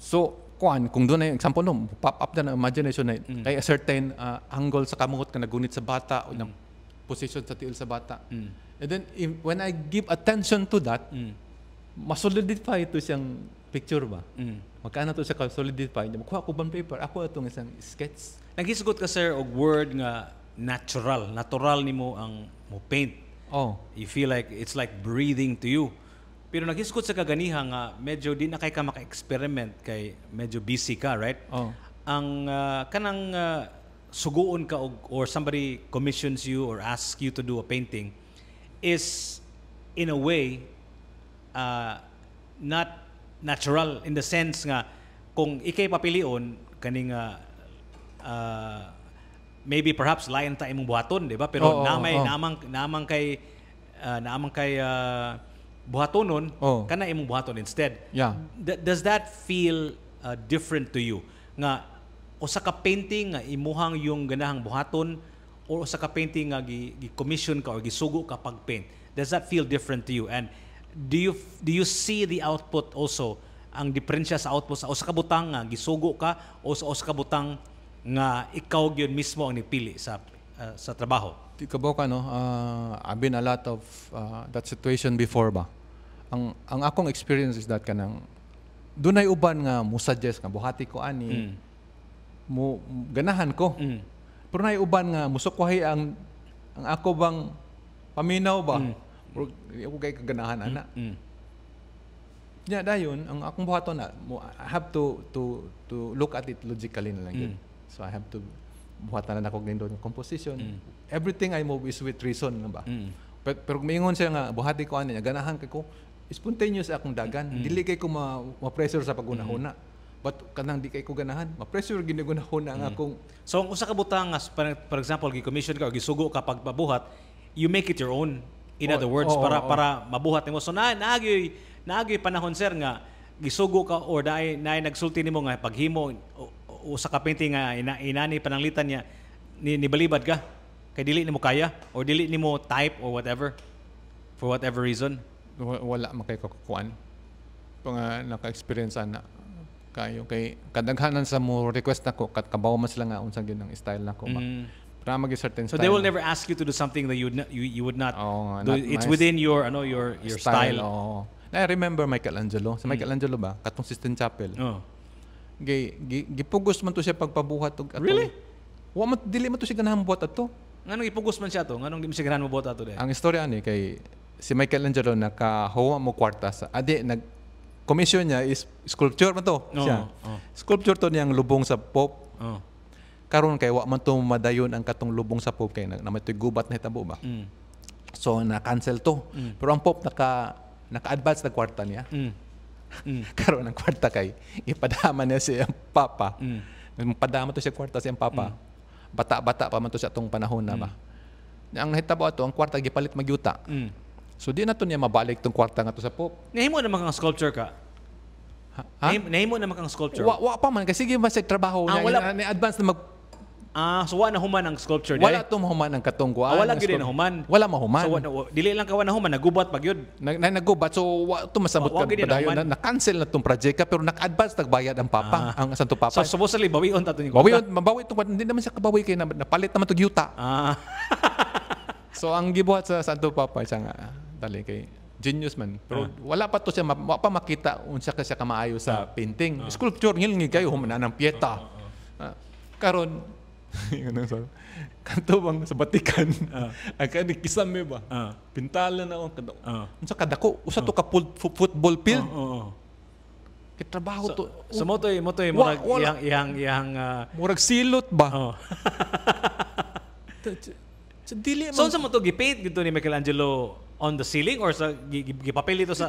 So, kung doon na example no, pop up na imagination na kay a certain angle sa kamungot ka nagunit sa bata o ng position sa tiil sa bata. And then when I give attention to that, masolidify ito siyang picture ba? Magkano to siya ka-solidify? Makuha ko bang paper? Ako itong isang sketch. Naghisgot ka sir og word nga natural nimo ang mo paint. Oh. You feel like it's like breathing to you. Pero naghiskot sa kaganiha nga medyo di na kay ka maka-experiment kay medyo busy ka, right? Oh. Ang kanang suguon ka or somebody commissions you or asks you to do a painting is in a way not natural in the sense nga kung ikay papilion kaning maybe perhaps lain ta imong buhaton, di ba? Pero namang kay buhatonon kana imong buhaton instead. Yeah. Does that feel different to you? Nga usa ka painting nga imuhang yung ganahang buhaton or usa ka painting nga gi-commission ka or gisugo ka pag-paint. Does that feel different to you? And do you see the output also, ang diferensya sa output sa usa ka butang nga gisugo ka o sa usa ka butang nga ikaw gyud mismo ang nipili sa trabaho? Ikaw ka no, I've been a lot of that situation before ba. Ang akong experience is that kanang dunay uban nga mo suggest nga buhati ko ani mo ganahan ko. Pero nay uban nga musukwahi ang ako bang paminaw ba? Or ako kay kaganahan ana. Dayon ang akong buhaton na I have to look at it logically na lang yun. So I have to buhatan na ako ng composition. Everything I move is with reason nga ba. Pero mingon siya nga buhati ko ani ganahan kay ko spontaneous akong dagan. Dili kay ko ma-pressure sa pagunahuna. But kanang di kay ko ganahan, ma-pressure ginagunahuna ang akong. So ang usa ka butang nga for example gi-commission ka o gisugo ka pagpabuhat, you make it your own. In other words, para mabuhat nimo. So naagyoy panahon sir nga gisugo ka or naay nagsulti nimo nga paghimo usa ka painting nga inani pananglitan niya nibalibad ka kay dili nimo kaya or dili nimo type or whatever for whatever reason. Wala makay kukuan. Pang naka-experience na kayo kay kadaghanan sa mo request nako kat kabaw man sila nga unsa gyud ang style nako ba. Para mag certain so style. They will never ask you to do something that you would not do. It's within your your style. I remember Michelangelo. Sa Michelangelo ba katong Sistine Chapel. Gipugos man to siya pagpabuhat og ato. Really? Wa man dili man to siya ganahan buhat ato. Nganong ipugos man siya to? Nganong di mo siya ganahan mo buhat ato de? Ang istorya ani kay si Michelangelo nakahuwa mo kwarta sa commission niya is sculpture man to siya. Sculpture to niyang lubong sa Pope. Karon kay wa man to madayon ang katong lubong sa Pope kay namatoy gubat na hitabo ba. So na-cancel to. Pero ang Pope naka-advance na kwarta niya. Karon ang kwarta kay ipadama niya si ang Papa. Padama to siya kwarta si ang Papa. Bata-bata pa man to sa atong panahon na ba. Ang nahitabo ato ang kwarta gipalit magyuta. So di na to niya mabalik tong kwarta nga to sa Pope. Nahimo naman kang sculpture ka. Nahimo naman kang sculpture. Wa pa man kasi sige sa trabaho niya ni advance na so wala na human ang sculpture wala to mahuman ang katungguan. Wala gyud na human. Wala mahuman. So dili lang ka na human nagubat pag yun. Nagubat so wa to masabot ka padayon na cancel na tong project pero naka-advance nagbayad ang Papa, ang Santo Papa. So supposedly bawion ta to ni. Mabawi to hindi naman siya kabawi kay napalit naman to yuta. So ang gibuhat sa Santo Papa siya nga dali kay genius man. Pero wala pa to siya pa makita unsa ka siya kamaayo sa painting. Sculpture ngil kayo human ng Pieta. Karon kanto bang sa Batikan ang kani kisame ba pintalan na unsa kadako usa to ka football field kitrabaho to so motoy murag iyang murag silot ba dili so sa mo to gipaint gito ni Michelangelo on the ceiling or sa gipapel dito sa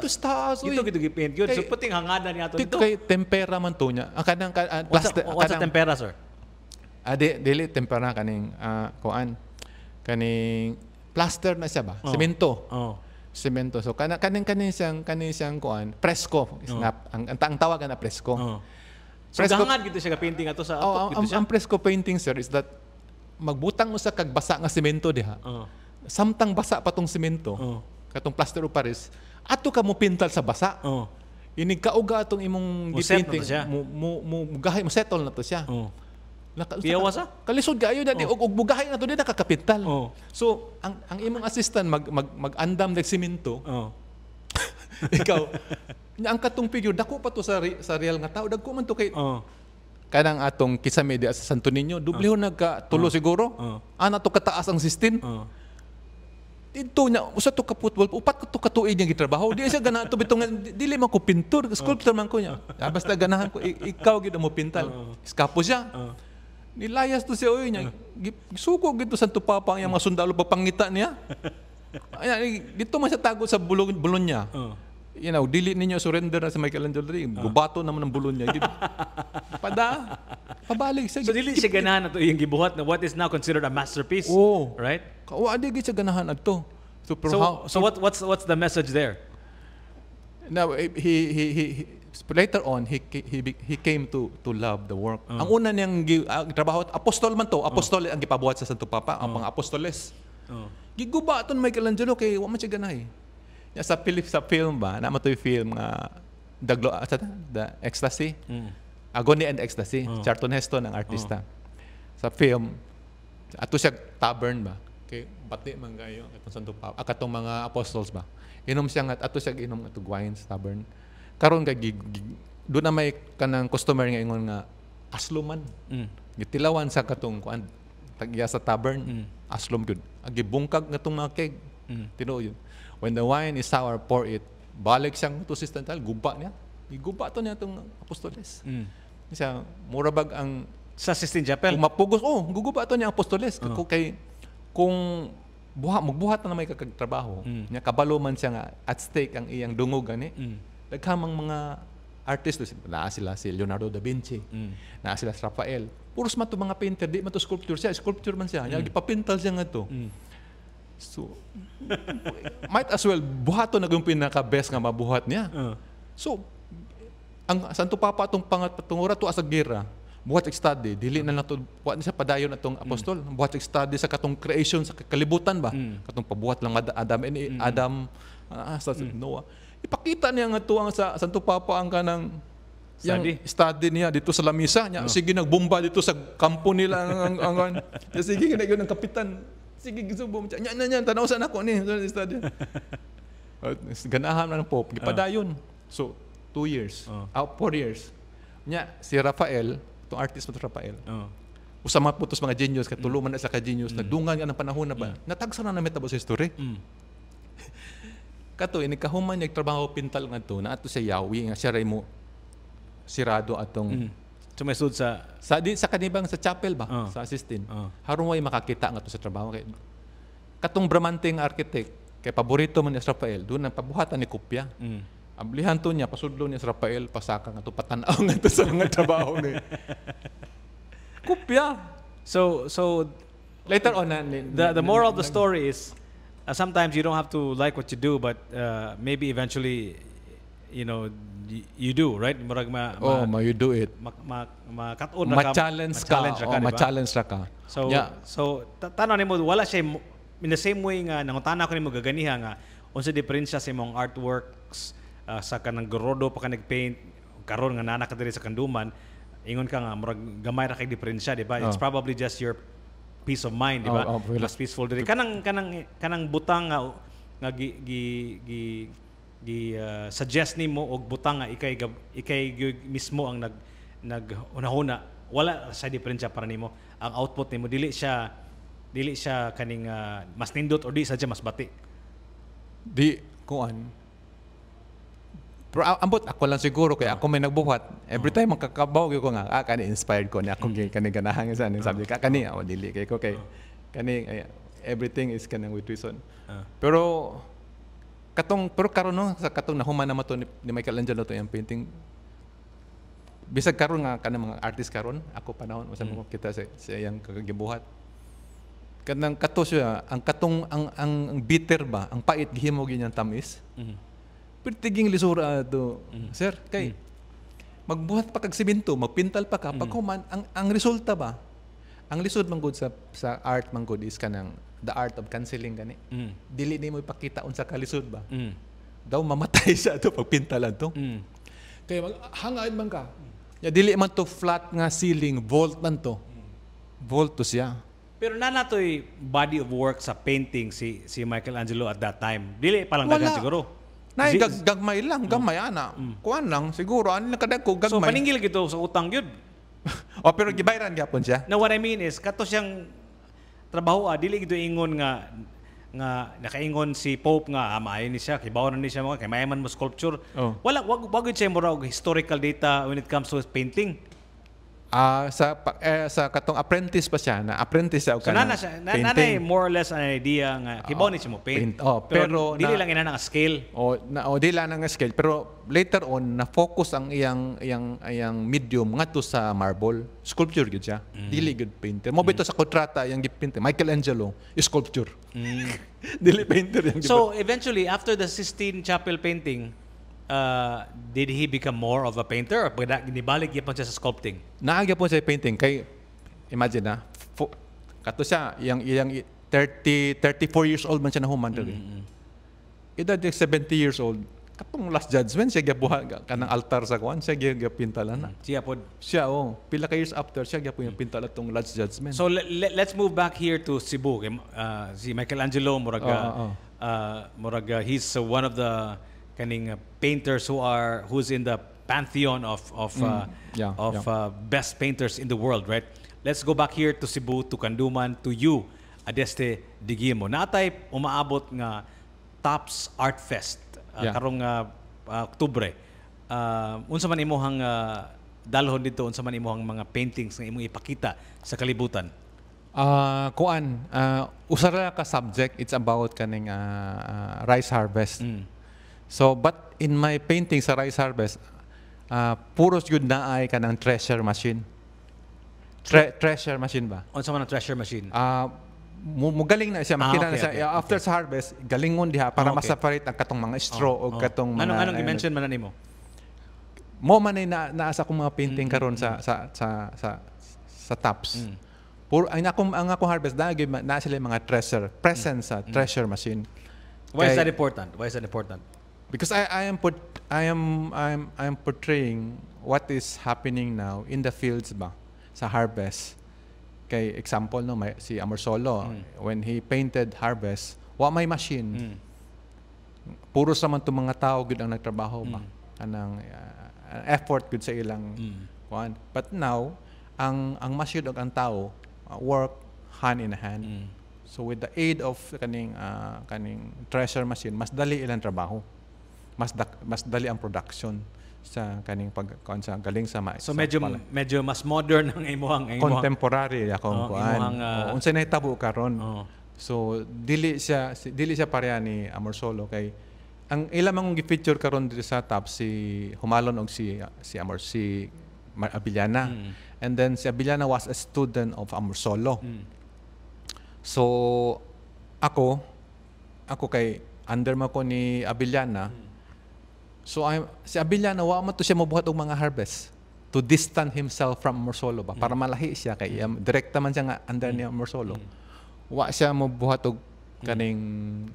dito gipaint gyud so puting hangada niya to dito kay tempera man to nya ang kanang plaster what's the tempera sir? Dili tempera kaning kaning plaster na siya ba? Semento. Semento. So kaning siyang kuan presko. Ang tawagan na presko. So gahangad gito siya ka painting ato sa ato gito siya. Ang presko painting sir is that magbutang usa kag basa nga semento diha. Samtang basa pa tong semento. Katong plaster of Paris, ato ka mo pintal sa basa. Inig kauga atong imong gipainting mo gahay mo settle na to siya. Piyawa sa? Kalisod kayo na og bugahay na to di nakakapital. So ang imong assistant mag-andam ng semento. Ikaw ang katong figure dako pa to sa real nga tao dagko man to kay kanang atong kisame di sa Santo Niño dublihon nagka tulo siguro. Ana to kataas ang 16. ito niya, usa to ka football, upat ko to katuig niya gitrabaho. Di siya ganahan to bitong dili man ko pintor, sculptor man ko niya. Basta ganahan ko ikaw gid mo pintal. Iskapo siya. Nilayas to siya oy niya. Suko gid to sa tupapa ang mga sundalo pagpangita niya. Ayan, dito man siya tago sa bulon niya. You know, dili ninyo surrender na sa Michelangelo. Gubato naman ang bulon niya. Pabalik siya. So dili siya ganahan na to yung gibuhat na what is now considered a masterpiece, right? Adi gid siya ganahan adto. So what's the message there? Now he later on he came to love the work. Ang una niyang trabaho apostol man to, apostol ang gipabuhat sa Santo Papa, ang mga apostoles. Giguba aton Michelangelo kay wa man siya ganahay. Sa film ba, naman to yung film nga The Ecstasy, Agony and Ecstasy, Charlton Heston ang artista. Sa film, ato siya tavern ba, kay bati man kayo, akatong mga apostles ba, inom siya nga, ato siya inom nga to wine sa tavern. Karon kay doon na may kanang customer nga ingon nga, asluman. Gitilawan sa katong kuan, tagya sa tavern, aslom yun. Agibungkag nga tong mga keg, tinuo yun. When the wine is sour, pour it. Balik siyang to sistantal, guba niya. Iguba to niya itong apostoles. Siya, murabag ang... Sa Sistine Chapel? Kung mapugos, guguba to niya ang apostoles. Kung magbuhat na may kakagtrabaho, niya kabalo man siya nga at stake ang iyang dungog, gani. Nagkamang mga artist, naa sila si Leonardo da Vinci, naa sila si Raphael. Puros man to mga painter, di man to sculpture siya. Sculpture man siya. Ipapintal siya nga to. So, might as well, buhato na yung pinaka-best nga mabuhat niya. So, ang Santo Papa itong pangura to asa gira, buhat study, dili na lang ito, buhat niya padayon itong apostol, buhat study sa katong creation, sa kalibutan ba? Katong pabuhat lang Adam, sa Noah. Ipakita niya nga ito ang sa Santo Papa ang kanang study niya dito sa lamisa niya. Sige, nagbomba dito sa kampo nila. Sige, ginagawa ng kapitan. Sige, gisubo mo. Yan, tanaw saan ako ni. Ganahan na ng Pope. Gipadayon. So, 2 years. 4 years. Nya, si Raphael, itong artist mo Raphael, usama po ito mga genius, katuluman na sa ka-genius, nagdungan nga ng panahon na ba, natagsa na namitabo sa history. Kato, inikahuman niya trabaho pintal nga ito, na ato sa Yahweh, nga siya rin mo sirado atong sumisud sa kanibang sa chapel ba, sa Sistine. Harong way makakita nga to sa trabaho. Kay katong Bramanting architect, kay paborito man ni Rafael, doon ang pabuhatan ni kopya. Ablihan to niya, pasudlo ni Rafael, pasaka nga to, patanaw nga to sa mga trabaho ni kopya. So later on, the moral of the story is sometimes you don't have to like what you do, but maybe eventually, you know, you do, right? Murag you do it. Makatun ma-challenge ka. So tanaw nimo wala siya in the same way nga nangutana ko nimo gaganiha nga unsa diferensya sa imong artworks sa kanang gorodo pa ka nagpaint karon nga nana ka diri sa kanduman, ingon ka nga murag gamay ra kay diferensya, di ba? It's probably just your peace of mind, di ba? Mas peaceful diri. Kanang butang nga suggest nimo og butang nga ikay mismo ang naghunahuna, wala sa diferensya para nimo. Ang output nimo dili siya kaning mas nindot or di sadya mas bati. Di kuan. Pero ambot ako lang siguro kaya ako may nagbuhat. Every time makakabaw ko nga kani inspired ko ni ako kani ganahan sa ning subject. Kani dili kay ko kay kani everything is kanang with reason. Pero karon no sa katong nahuman naman to ni Michelangelo to yung painting. Bisag karon nga kanang mga artist karon, ako panahon usa mo kita sa iyang kagagibuhat. Kanang kato siya, ang katong ang bitter ba, ang pait gihimo gyud tamis. Pero tiging lisura to, sir, kay magbuhat pa kag semento, magpintal pa ka, paghuman ang resulta ba? Ang lisod man gud sa art man gud is kanang the art of canceling gani. Dili nimo ipakita unsa ka lisod ba? Daw mamatay siya to pag pintalan to. Kaya hangad man ka. Ya dili man to flat nga ceiling, vault man to. Vault to siya. Pero nanatoy body of work sa painting si Michelangelo at that time. Dili pa lang dagan siguro. Nay gagmay lang, gamay ana. Kuan lang siguro ani nakadagko gagmay. So paningil gito sa utang gyud. Pero gibayran gyapon siya. Now what I mean is kato siyang trabaho dili gito ingon nga nga nakaingon si Pope nga maayo ni siya kibaw na ni siya mga kay mayaman mo sculpture. Oh. Wag siya mura og historical data when it comes to painting. Sa katong apprentice pa siya, na apprentice siya og So kanang nana siya painting. more or less an idea nga kibaw ni siya mo paint. Pero dili lang ina nga scale. O di lang ang scale, pero later on na focus ang iyang medium ngadto sa marble, sculpture gid siya. Dili gid painter. Mo bito sa kontrata yang gipinter Michelangelo, sculpture. Dili painter yang So eventually after the Sistine Chapel painting, did he become more of a painter or ginibalik gyapon siya sa sculpting? naagya po sa painting kay imagine na kato siya iyang 34 years old man siya na human diri. Edad 70 years old katong Last Judgment siya gabuha kanang altar sa kuan siya gapintalan na. Siya pila ka years after siya gyapon yung pintala tong Last Judgment. So let's move back here to Cebu. Si Michelangelo muraga he's one of the kaning painters who's in the pantheon of best painters in the world, right? Let's go back here to Cebu, to Kanduman, to you, Adeste Digimo. Natay umaabot nga Tops Art Fest karong Oktubre. Unsa man imong dalhon dito, unsa man imong mga paintings nga imong ipakita sa kalibutan? Usara ka subject, it's about kaning rice harvest. So, but in my painting sa rice harvest, puros yun na ay kanang treasure machine. Treasure machine ba? Unsa man ang treasure machine? Mugaling na siya. Makita na siya. Okay. After sa harvest, galingon diha para ma-separate ang katong mga straw o katong mga... Anong i-mention man nimo? Mo man ay naasa kong mga painting karon sa tops. Puro ang akong harvest na sila mga treasure present sa treasure machine. Why is that important? Because I am portraying what is happening now in the fields ba sa harvest. Kay example no si Amorsolo when he painted harvest, wa may machine. Puro sa man mga tao gud ang nagtrabaho ba. Kanang effort gud sa ilang kuan. But now ang machine ug ang tao work hand in hand. So with the aid of kaning treasure machine, mas dali ilang trabaho. Mas dali ang production sa kaning pagkuan sa galing sa So medyo mas modern ang imong contemporary akong kuan. Unsa nahitabo karon. So dili siya pareha ni Amorsolo kay ang ila mang gi-feature karon dito sa top si Humalon og si Abiliana. And then si Abiliana was a student of Amorsolo. So ako kay under man ko ni Abiliana. So si Abiliana wa man to siya mobuhat og mga harvest to distance himself from Amorsolo ba para malahi siya kay direkta man siya nga under ni Amorsolo. Wa siya mobuhat og kaning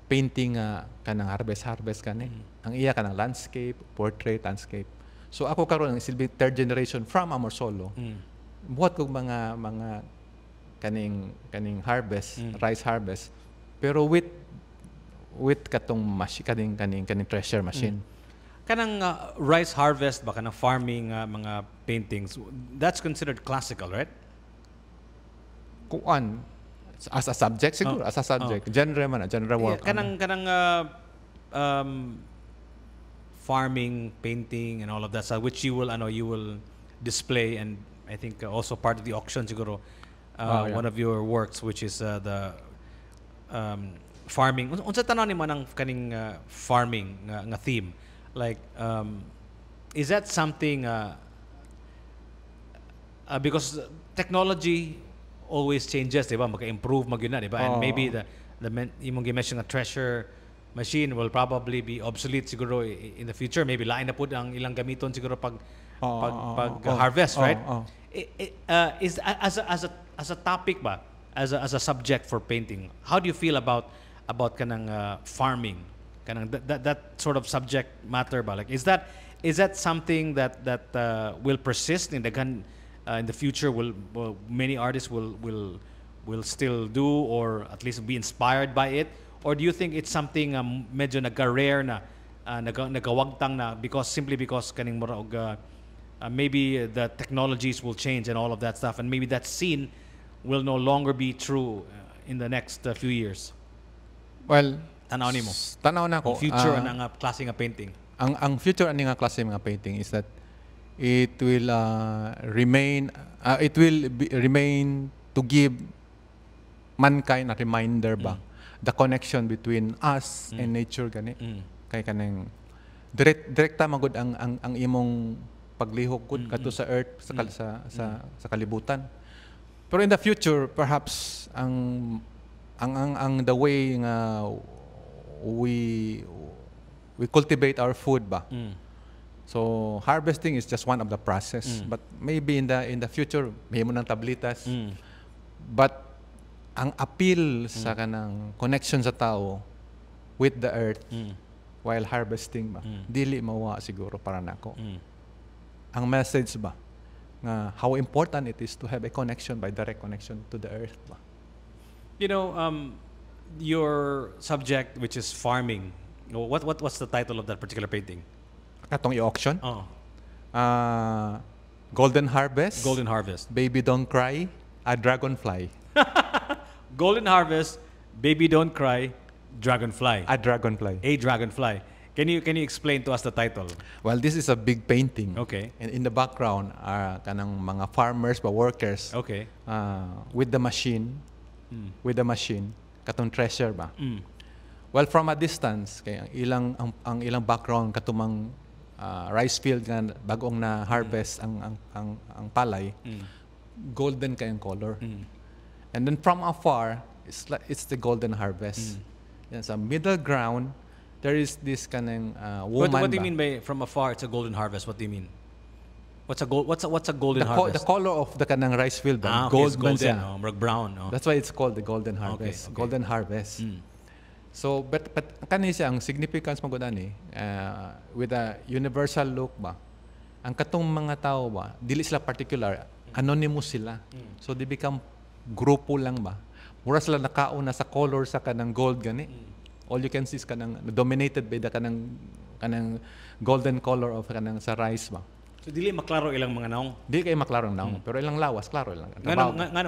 painting kanang harvest kani. Ang iya kanang landscape, portrait, landscape. So ako karon silbi third generation from Amorsolo. Buhat kog mga kaning harvest, rice harvest, pero with katong machine kaning treasure machine. Kanang rice harvest ba kanang farming mga paintings, that's considered classical, right? Kuan as a subject siguro, as a subject. Genre man, genre work. Kanang farming, painting and all of that, which you will display, and I think also part of the auction siguro. One of your works, which is the farming. Unsa tanan nimo nang kaning farming nga theme? Like, is that something? Because technology always changes, diba? Maka-improve magyud na, diba? And maybe the imong gi-mention nga treasure machine will probably be obsolete siguro in the future. Maybe lain na pud ang ilang gamiton siguro pag harvest, right? Is as a topic ba, as a subject for painting, how do you feel about kanang farming, kanang that sort of subject matter ba? Like, is that something that will persist in the future? Will many artists will still do, or at least be inspired by it? Or do you think it's something medyo nagka-rare na nagawagtang na simply because kaning mura og maybe the technologies will change and all of that stuff, and maybe that scene will no longer be true in the next few years? Well, Tanaw nimo. tanaw na Ang ko. future na nga klase nga painting. Ang future ani nga klase mga painting is that it will remain to give mankind a reminder ba the connection between us and nature gani kay kanang direkta magud ang imong paglihok gud kadto sa earth sa kalibutan. Pero in the future perhaps ang the way nga we cultivate our food ba. So harvesting is just one of the process, but maybe in the future mahimo ng tablitas. But ang appeal sa kanang connection sa tao with the earth while harvesting ba, dili mawa siguro para nako. Ang message ba nga how important it is to have a connection by direct connection to the earth ba. You know, your subject, which is farming, what's the title of that particular painting? Katong i-auction, Oh, Golden Harvest, Golden Harvest. Baby Don't Cry, a Dragonfly. Golden Harvest, Baby Don't Cry, Dragonfly. A Dragonfly. A Dragonfly. Can you explain to us the title? Well, this is a big painting. Okay. And in the background are kanang mga farmers ba workers Okay. with the machine, katong treasure ba. Well, from a distance kay ang ilang background katumang rice field nga bagong na harvest ang palay, golden kay ang color. And then from afar, it's the golden harvest. Yan, sa middle ground, there is this kanang woman. What do you ba? mean by from afar it's a golden harvest? What do you mean? What's a golden The harvest? color of the kanang rice field ba? Okay, it's Gold man golden, siya. oh, brown. Oh. That's why it's called the golden harvest. okay. Golden harvest. So, but kani siya ang significance mo ni with a universal look ba. Ang katong mga tao ba, dili sila particular, anonymous sila. So they become grupo lang ba. Mura sila nakauna sa color sa kanang gold gani. All you can see is kanang dominated by the kanang golden color of kanang sa rice ba. So dili maklaro ilang mga naong. Di kay maklaro na, pero ilang lawas klaro lang.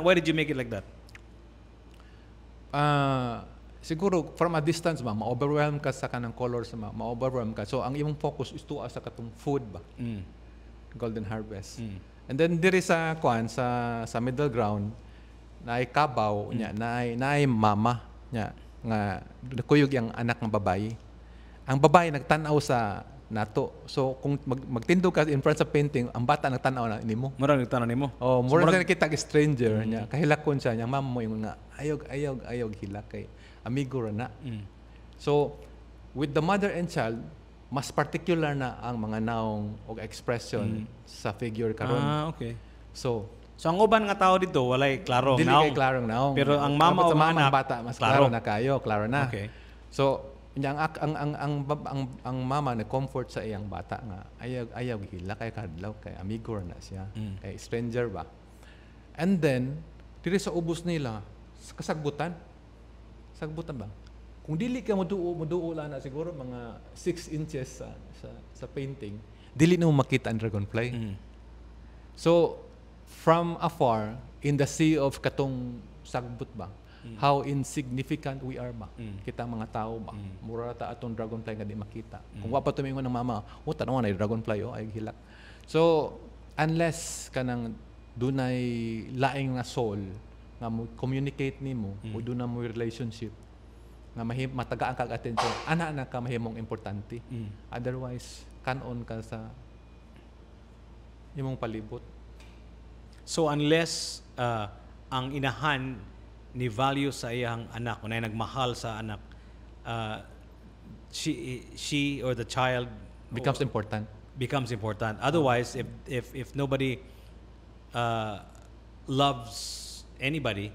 Why did you make it like that? Siguro from a distance ba, ma-overwhelm ka sa kanang colors ma-overwhelm ka. So ang imong focus is tuwa sa katong food ba. Golden harvest. And then diri sa sa middle ground naay kabaw nya naay mama nya nga kuyog yang anak ng babae. Ang babae nagtan-aw sa nato. So kung magtindog ka in front sa painting, ang bata nagtan-aw na nimo. Murag nagtanan nimo. Oh, mura na kita stranger nya. Kahilakon siya nya, ma'am mo yung nga ayog hilak kay amigo ra na. So with the mother and child, mas particular na ang mga naong o expression sa figure karon. Okay. So ang uban nga tao dito walay klaro dili naong. kay klarong naong. Pero ang mama o Dapat sa anak, bata mas klaro na kayo, klaro na. Okay. So ang mama na comfort sa iyang bata nga ayaw hila kay kadlaw kay amigo ra na siya, kay stranger ba. And then diri sa ubos nila kasagbutan ba. Kung dili ka moduo na siguro mga 6 inches sa painting, dili na mo makita ang dragonfly. So from afar in the sea of katong sagbot ba, how insignificant we are ba, kita mga tao ba, mura ta atong dragonfly nga di makita. Kung wa pa tumingon ng mama, tanaw na dragonfly ay hilak. So unless kanang dunay laing nga soul nga mo communicate nimo o dunay mo relationship nga matagaan kag attention, ana ka mahimong importante. Otherwise kanon ka sa imong palibot. So unless ang inahan ni value sa iyang anak, unay nagmahal sa anak, she or the child Becomes important. becomes important. Otherwise, if nobody loves anybody,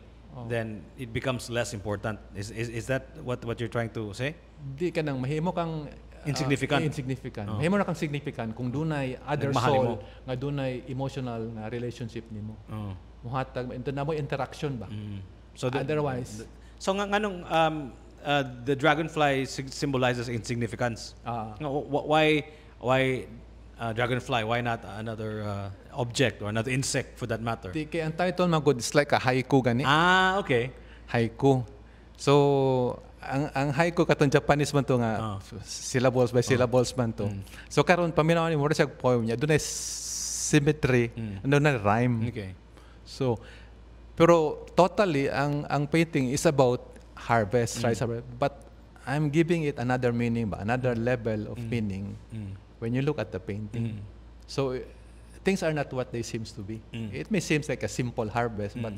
then it becomes less important. Is that what you're trying to say? Di ka nang mahimo kang Insignificant. insignificant. Mahimo na kang significant kung dunay other Nagmahal soul mo. nga dunay emotional nga relationship nimo. Oh. Muhatag ito na mo interaction ba. So Otherwise, so nganong the dragonfly symbolizes insignificance. Why dragonfly? Why not another object or another insect for that matter? di kay ang title magud is like a haiku gani. Okay. Haiku. So ang haiku katong Japanese man to nga syllables by syllables man to. So karon paminaw ni mo siya poem niya dunay symmetry, na rhyme. Okay. So pero totally ang painting is about harvest, rice harvest, but I'm giving it another meaning, another level of meaning when you look at the painting. So things are not what they seems to be. It may seem like a simple harvest, but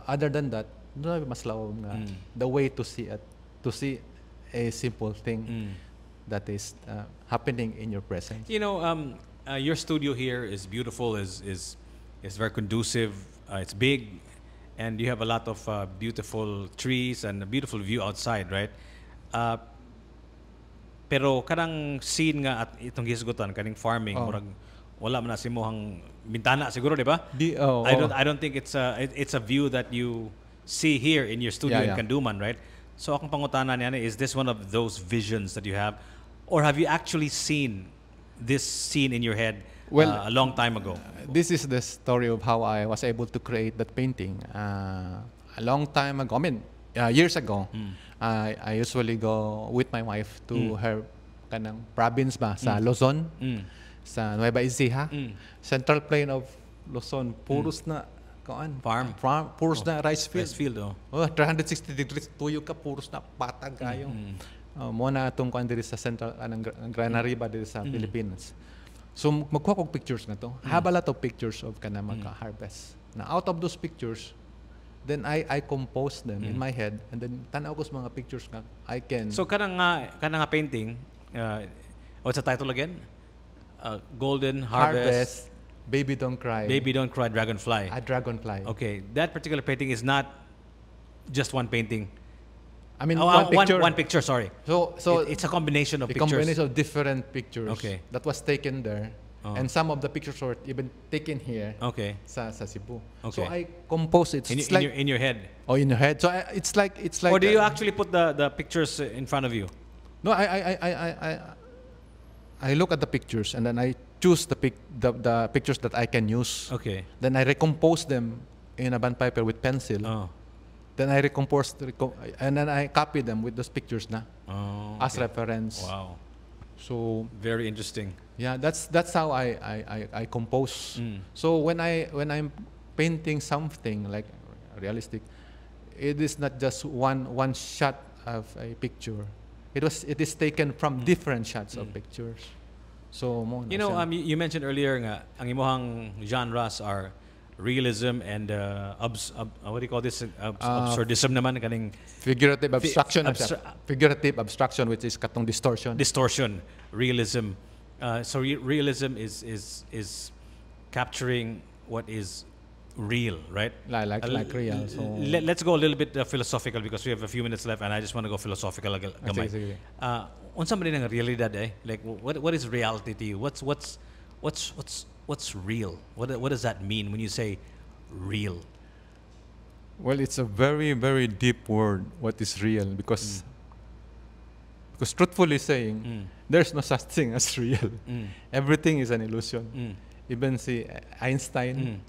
other than that, mas lawom nga the way to see a simple thing that is happening in your presence. You know, your studio here is beautiful, is very conducive. It's big, and you have a lot of beautiful trees and a beautiful view outside, right? Pero kanang scene nga at itong hisgutan kaning farming, murag wala man na simuhang bintana siguro, di ba? I don't think it's a view that you see here in your studio in Kanduman, right? So akong pangutana niya, is this one of those visions that you have, or have you actually seen this scene in your head a long time ago? This is the story of how I was able to create that painting. A long time ago, I mean, years ago, I usually go with my wife to her kanang province ba sa Luzon, sa Nueva Ecija, Central Plain of Luzon, puros na farm, puros na rice field. 360 degrees tuyo ka, puros na patag kayo. Mo na atong kuan diri sa Central Granariba diri sa Philippines. So magkuha kog pictures na to. Have a lot of pictures of kana maka-harvest. Now out of those pictures, then I compose them in my head, and then tanaw ko sa mga pictures nga I can. So kanang nga painting, what's the title again? Golden Harvest. Baby Don't Cry. Baby Don't Cry, Dragonfly. A dragonfly. Okay, that particular painting is not just one painting. I mean, one picture. One picture, sorry. So it's a combination of a pictures. combination of different pictures Okay. that was taken there. And some of the pictures were even taken here Okay. sa Cebu. Okay. So I compose it. It's like, in your head. oh, in your head. So it's like Or do you actually put the pictures in front of you? No, I look at the pictures and then I choose the pictures that I can use. Okay. Then I recompose them in a band paper with pencil. Then I and then I copy them with those pictures na as reference. Wow. So very interesting. Yeah, that's how I compose. So when I'm painting something like realistic, it is not just one shot of a picture. It is taken from different shots of pictures. So you know, you mentioned earlier nga ang imuhang genres are realism and what do you call this? Absurdism naman kaning figurative abstraction. Figurative abstraction, which is katong distortion. Distortion, realism. So realism is capturing what is real, right? Like real. So let's go a little bit philosophical because we have a few minutes left, and I just want to go philosophical gamay. Unsa man din ang realidad Like what is reality to you? What's real? What does that mean when you say real? Well, it's a very, very deep word. What is real? Because truthfully saying, there's no such thing as real. Everything is an illusion. Even si Einstein,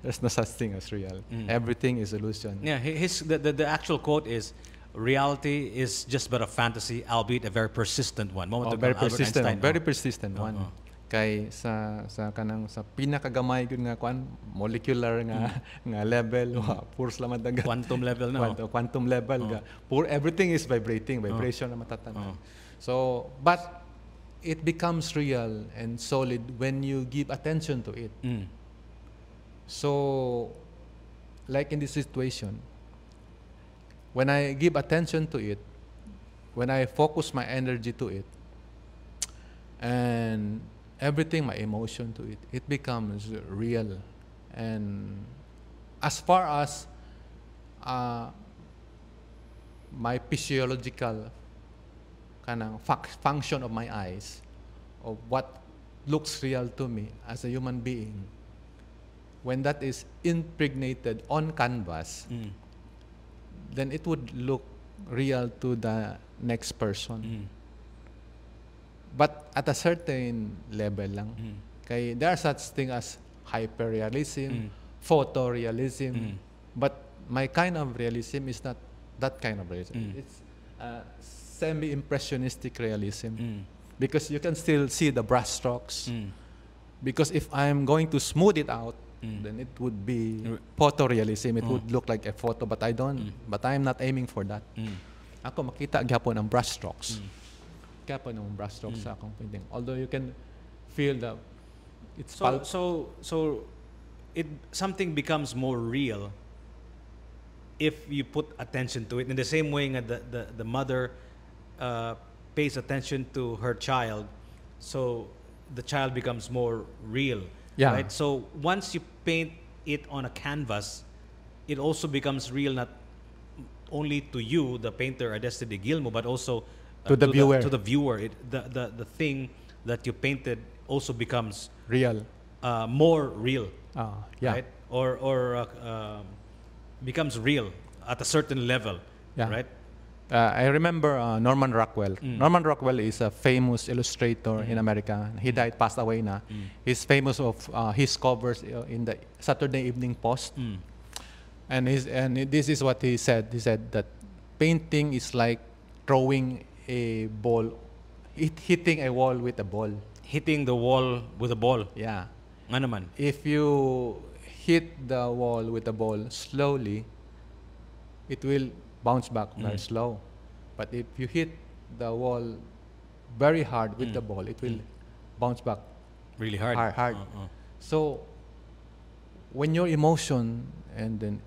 there's no such thing as real. Everything is illusion. Yeah, the actual quote is, reality is just but a fantasy, albeit a very persistent one. Very persistent one. Kay sa pinakagamay gyud nga molecular nga level, puros lamang dagat. Quantum level na. Quantum level ga. Everything is vibration na matatanan. So, but it becomes real and solid when you give attention to it. So, like in this situation, when I give attention to it, when I focus my energy to it, and everything, my emotion to it, it becomes real. And as far as my physiological kanang function of my eyes, of what looks real to me as a human being, when that is impregnated on canvas, then it would look real to the next person. But at a certain level lang. Kay there are such thing as hyperrealism, photorealism. But my kind of realism is not that kind of realism. Mm. It's semi-impressionistic realism Mm. because you can still see the brush strokes. Mm. Because if I'm going to smooth it out, Mm. then it would be R- photorealism. It Oh. would look like a photo, but I don't. Mm. But I'm not aiming for that. Mm. Ako makita gyapon ang brush strokes. Mm. Gyapon ang brush strokes Mm. sa akong painting. Although you can feel the it's So, pulp. so it something becomes more real if you put attention to it. In the same way nga the mother pays attention to her child, so the child becomes more real. Yeah. Right? So once you paint it on a canvas, it also becomes real not only to you, the painter Adeste de Gilmo, but also To the viewer. To the viewer. The thing that you painted also becomes Real. more real, Yeah. right? Or becomes real at a certain level, Yeah. right? I remember Norman Rockwell. Mm. Norman Rockwell is a famous illustrator in America. He died, passed away na. He's famous of his covers in the Saturday Evening Post. Mm. And this is what he said. He said that painting is like throwing a ball, hitting a wall with a ball. Hitting the wall with a ball. Yeah. Nga naman. If you hit the wall with a ball slowly, it will bounce back very slow. But if you hit the wall very hard with the ball, it will bounce back Really hard. hard. So when your emotion and then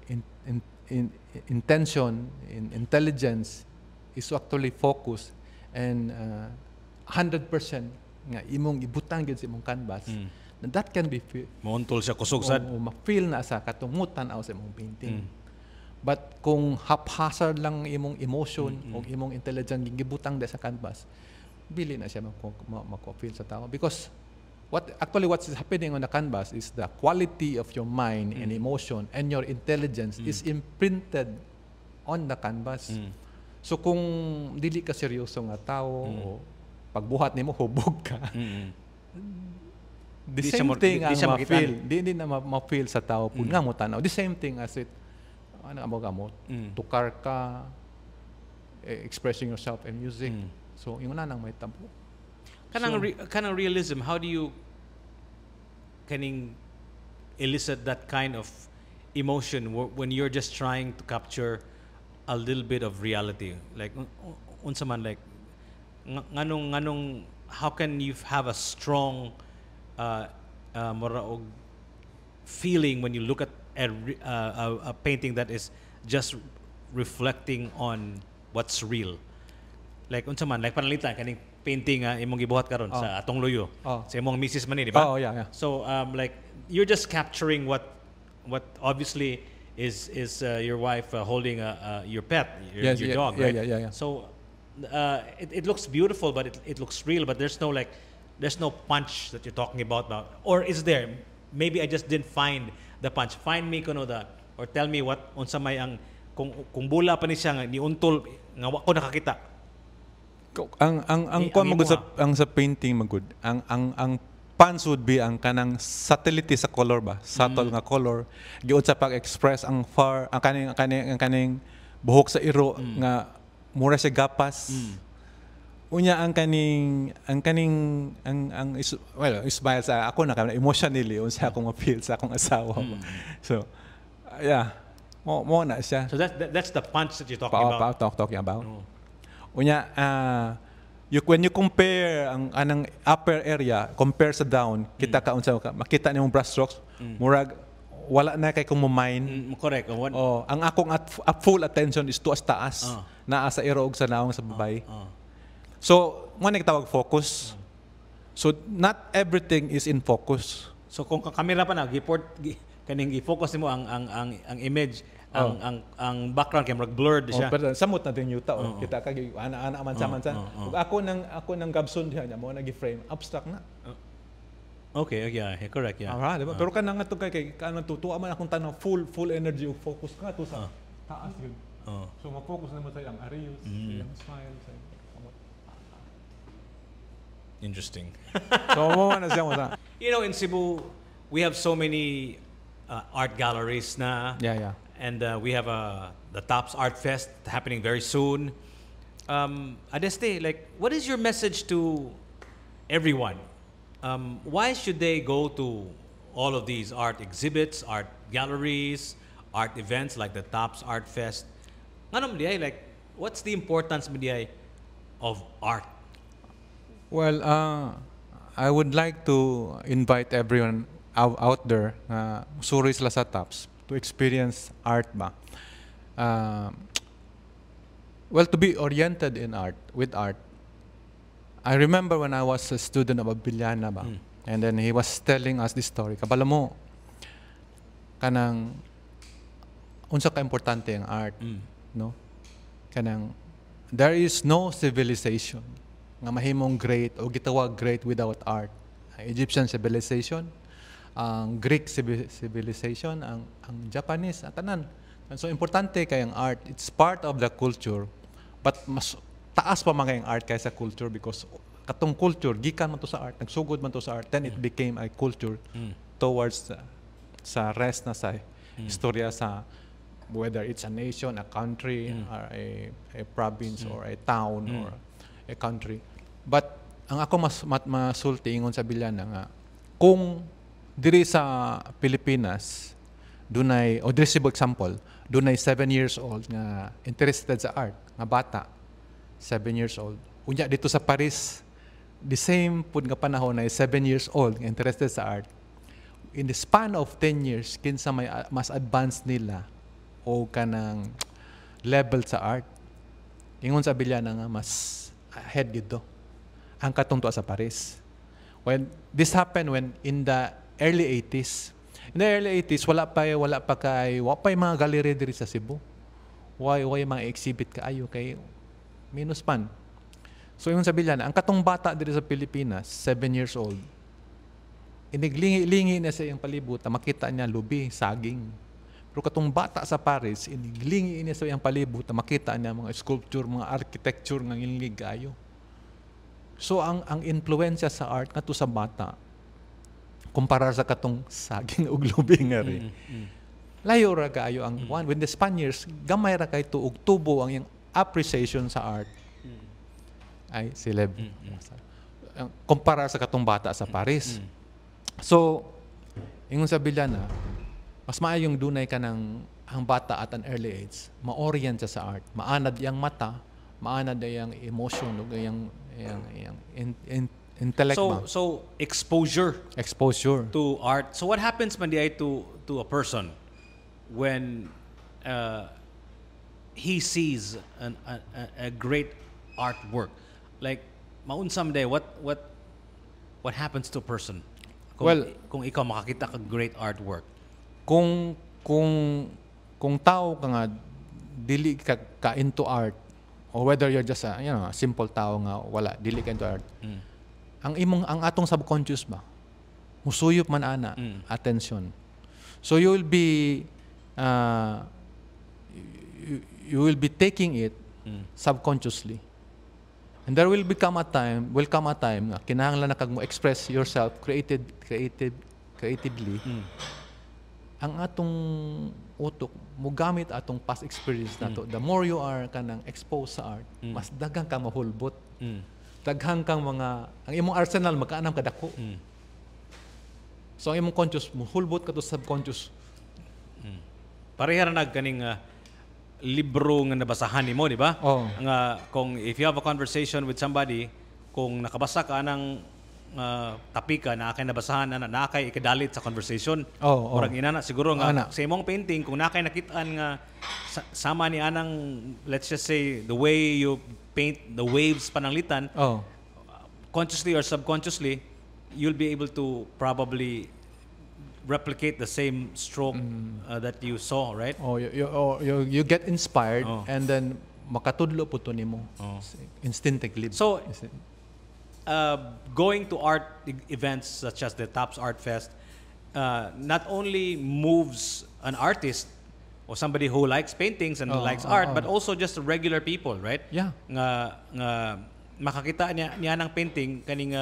intention, intelligence is actually focused and 100% nga imong ibutang gyud sa imong canvas, then that can be Mauntol siya kusog sad. ma-feel na sa katumutan aw sa imong painting. But kung haphazard lang imong emotion o imong intelligence gibutang sa canvas, dili na siya mako-feel sa tao because what's happening on the canvas is the quality of your mind and emotion and your intelligence is imprinted on the canvas. So kung dili ka seryoso nga tao o pagbuhat nimo hubog ka, the Di same siya thing di ang siya ma-feel. makitaan. Di na ma-feel sa tao pud nga mo tanaw. The same thing as it ano mo tukar ka, expressing yourself in music. So yung nang may tampo. Kanang realism, how do you kaning elicit that kind of emotion when you're just trying to capture a little bit of reality? Like unsa man like nganong how can you have a strong maraog feeling when you look at a painting that is just reflecting on what's real? Like unsa man like panalitan kaning painting imong gibuhat karon sa atong luyo sa imong misis man ni, di ba? Oh, yeah. So like you're just capturing what obviously is your wife holding your pet, your dog, right? Yeah. So it looks beautiful, but it looks real, but there's no punch that you're talking about now. Or is there? Maybe I just didn't find the punch. Find me kuno or tell me what unsa may ang kung bula pa ni siya nga ni untol nga wa ko nakakita. Ang Ang imo, ang sa painting magud ang pans would be ang kanang subtlety sa color ba, subtle nga color giud sa pag-express ang far ang kaning buhok sa iro nga mura siya gapas. Unya ang smile sa ako na emotionally unsa akong ma-feel sa akong asawa ba. So yeah, mo na siya. So that's the punch that you're talking about. Talking about. Unya, when you compare ang anang upper area compare sa down, kita ka unsa ka makita nimong brush strokes, murag wala na kay kung mo-mind. Correct. Ang akong full attention is to as taas, naa sa iro ug sa naong sa babay. So, mo nagtawag focus. So, not everything is in focus. So kung kamera pa na kaning i-focus nimo ang image, ang background kay murag blurred siya. Pero samot na din yuta kita ka ana man sa. Ug ako nang gabson diha mo nagi-frame abstract na. Okay, yeah, correct, yeah. Diba? Pero kanang nga kay kanang tutuwa man akong tanong full energy ug focus ka to sa taas yun. So ma-focus na mo sa iyang arios, sa iyang smile, sa Interesting. So mo na siya mo sa. You know, in Cebu, we have so many art galleries na. Yeah. and we have the Tops Art Fest happening very soon. Adeste, like, what is your message to everyone? Why should they go to all of these art exhibits, art galleries, art events like the Tops Art Fest? Ano man diay, like, what's the importance man diay of art? Well, I would like to invite everyone out there na suri sila sa Tops to experience art ba. Well, to be oriented in art, with art. I remember when I was a student of Abiliana ba, and then he was telling us this story. Kabalo mo, kanang unsa ka importante ang art, no? Kanang there is no civilization nga mahimong great o gitawag great without art. Ang Egyptian civilization, ang Greek civilization, ang Japanese, at tanan. And so importante kay ang art. It's part of the culture, but mas taas pa mga ang art kaysa culture because katong culture gikan man to sa art, nagsugod man to sa art, then it became a culture towards sa rest na sa istorya sa whether it's a nation, a country, or a province, or a town, or a country. But ang ako masulti ingon sa Bilyana nga, kung diri sa Pilipinas, dunay, o diri sa example, dunay 7 years old nga interested sa art, nga bata, 7 years old. Unya dito sa Paris, the same pud nga panahon na 7 years old nga interested sa art. In the span of 10 years, kinsa may mas advanced nila o kanang level sa art. Ingon sa Bilyana nga mas ahead dito ang katungto sa Paris. When this happened when in the early 80s. In the early 80s wala pa mga gallery diri sa Cebu. Why mga exhibit kaayo kay minus pan. So ingon sa Bilyana, ang katong bata diri sa Pilipinas, 7 years old. Iniglingi-lingi na sa iyang palibot, makita niya lubi, saging. Pero katong bata sa Paris, iniglingi niya sa iyang palibot, makita niya mga sculpture, mga architecture nga ngilingig kaayo. So ang influensya sa art ngadto sa bata kumpara sa katong saging ug lubi nga ri. Layo ra kaayo ang one when the Spaniards gamay ra kay tuog tubo ang iyang appreciation sa art. Ay sileb. Kumpara sa katong bata sa Paris. So ingon sa Bilyana, mas maayong dunay ka ng ang bata at an early age, ma-orient siya sa art, maanad iyang mata, maanad iyang emotion ug iyang intellect ba. So exposure to art. So what happens man diay to a person when he sees a great artwork? Like maunsa man day what happens to a person? Kung ikaw makakita ka great artwork. Kung tao ka nga dili ka into art, or whether you're just a simple tao nga wala dili ka into art, ang atong subconscious ba musuyop man ana attention. So you will be taking it subconsciously, and there will come a time nga kinahanglan na kag mo express yourself creatively. Ang atong utok mo gamit atong past experience nato. The more you are kanang exposed sa art, mas daghang ka mahulbot. Daghang kang ang imong arsenal magkaanam kadako. So ang imong conscious mahulbot ka to subconscious. Pareha ra nagkaning libro nga nabasahan nimo, di ba? Nga kung if you have a conversation with somebody, kung nakabasa ka ng tapika na akay nabasahan na akay ikadalit sa conversation. Murag inana siguro nga sa imong painting kung nakay nakitaan nga sama ni anang, let's just say the way you paint the waves pananglitan, consciously or subconsciously you'll be able to probably replicate the same stroke that you saw, right? You get inspired and then makatudlo po to nimo instinctively. So going to art events such as the Tops Art Fest not only moves an artist or somebody who likes paintings and likes art, but also just regular people, right? Yeah. Nga makakita niya ng painting kaning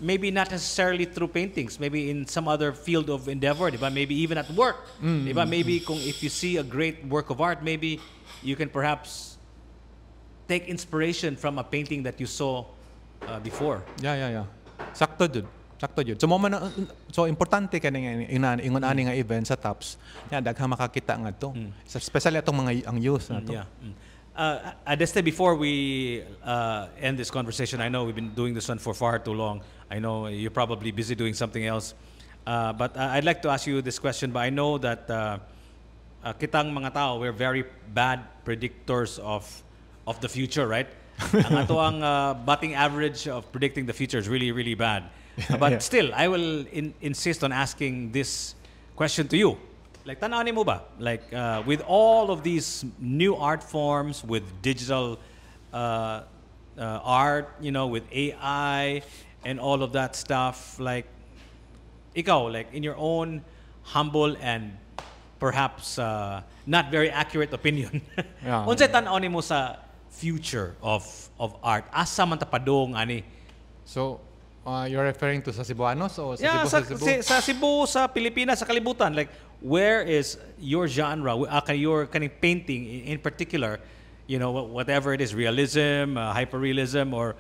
maybe not necessarily through paintings, maybe in some other field of endeavor, di ba? Maybe even at work. Di ba? Maybe if you see a great work of art, maybe you can perhaps take inspiration from a painting that you saw before. Yeah. Sakto jud. So mo man so importante kani ingon ani nga event sa TAPS. Ya daghang makakita ngadto. Especially atong mga ang youth na to. Yeah. Adeste, before we end this conversation, I know we've been doing this one for far too long. I know you're probably busy doing something else. But I'd like to ask you this question, but I know that kitang mga tao, we're very bad predictors of the future, right? Ang ato ang batting average of predicting the future is really, really bad. But still, I will insist on asking this question to you. Like, tanaw mo ba? Like, with all of these new art forms, with digital art, with AI and all of that stuff, like, ikaw, like, in your own humble and perhaps not very accurate opinion, unsay tanaw mo sa future of art? Asa man tapadong ani? So, you're referring to sa Cebuanos o sa Yeah, Cebu? sa Cebu, sa Pilipinas, sa kalibutan. Like, where is your genre, your kind of painting in particular, whatever it is, realism, hyperrealism, or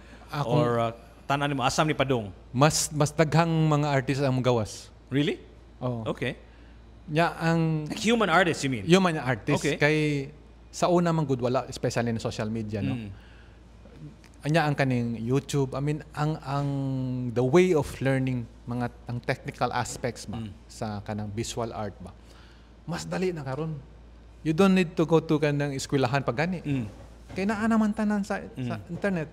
tanan mo, asam ni padong? Mas daghang mga artist ang gawas. Really? Oh. Okay. Nya ang Like human artists, you mean? human artist Okay. kay sa una man gud wala especially in social media no. Anya ang kaning YouTube, I mean ang the way of learning ang technical aspects ba sa kanang visual art ba. Mas dali na karon. You don't need to go to kanang eskwelahan pag gani. Kay naa naman tanan sa internet.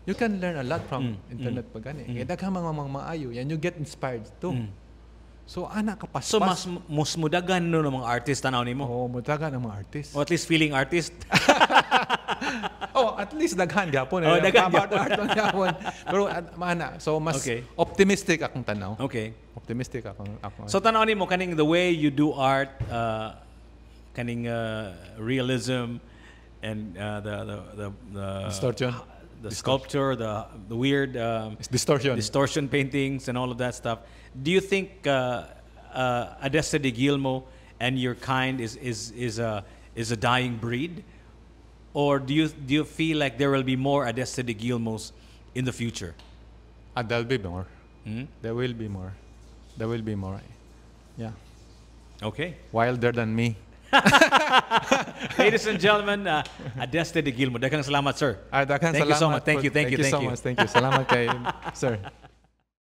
You can learn a lot from internet pag gani. Kay daghang mga maayo and you get inspired too. So ana ka paspas. So mas mudagan no ng mga artist tanaw nimo? Oh, mutagan ang mga artist. Or at least feeling artist? Oh, at least daghan gyapon. Oh, daghan gyapon. Pero mana, so mas Okay. optimistic akong tanaw. Okay. Optimistic ako. So tanaw nimo kaning the way you do art, kaning realism and the Distortion. the sculpture, the weird It's distortion. paintings and all of that stuff. Do you think Adeste de Guilmo and your kind is a dying breed, or do you feel like there will be more Adeste de Guilmos in the future? There'll be more. There will be more. There will be more. Yeah. Okay. Wilder than me. Ladies and gentlemen, Adeste de Guilmo. Daghang salamat, sir. Daghang Thank you so salamat much. Thank po. you. Thank you so much. Thank you. Salamat kay sir.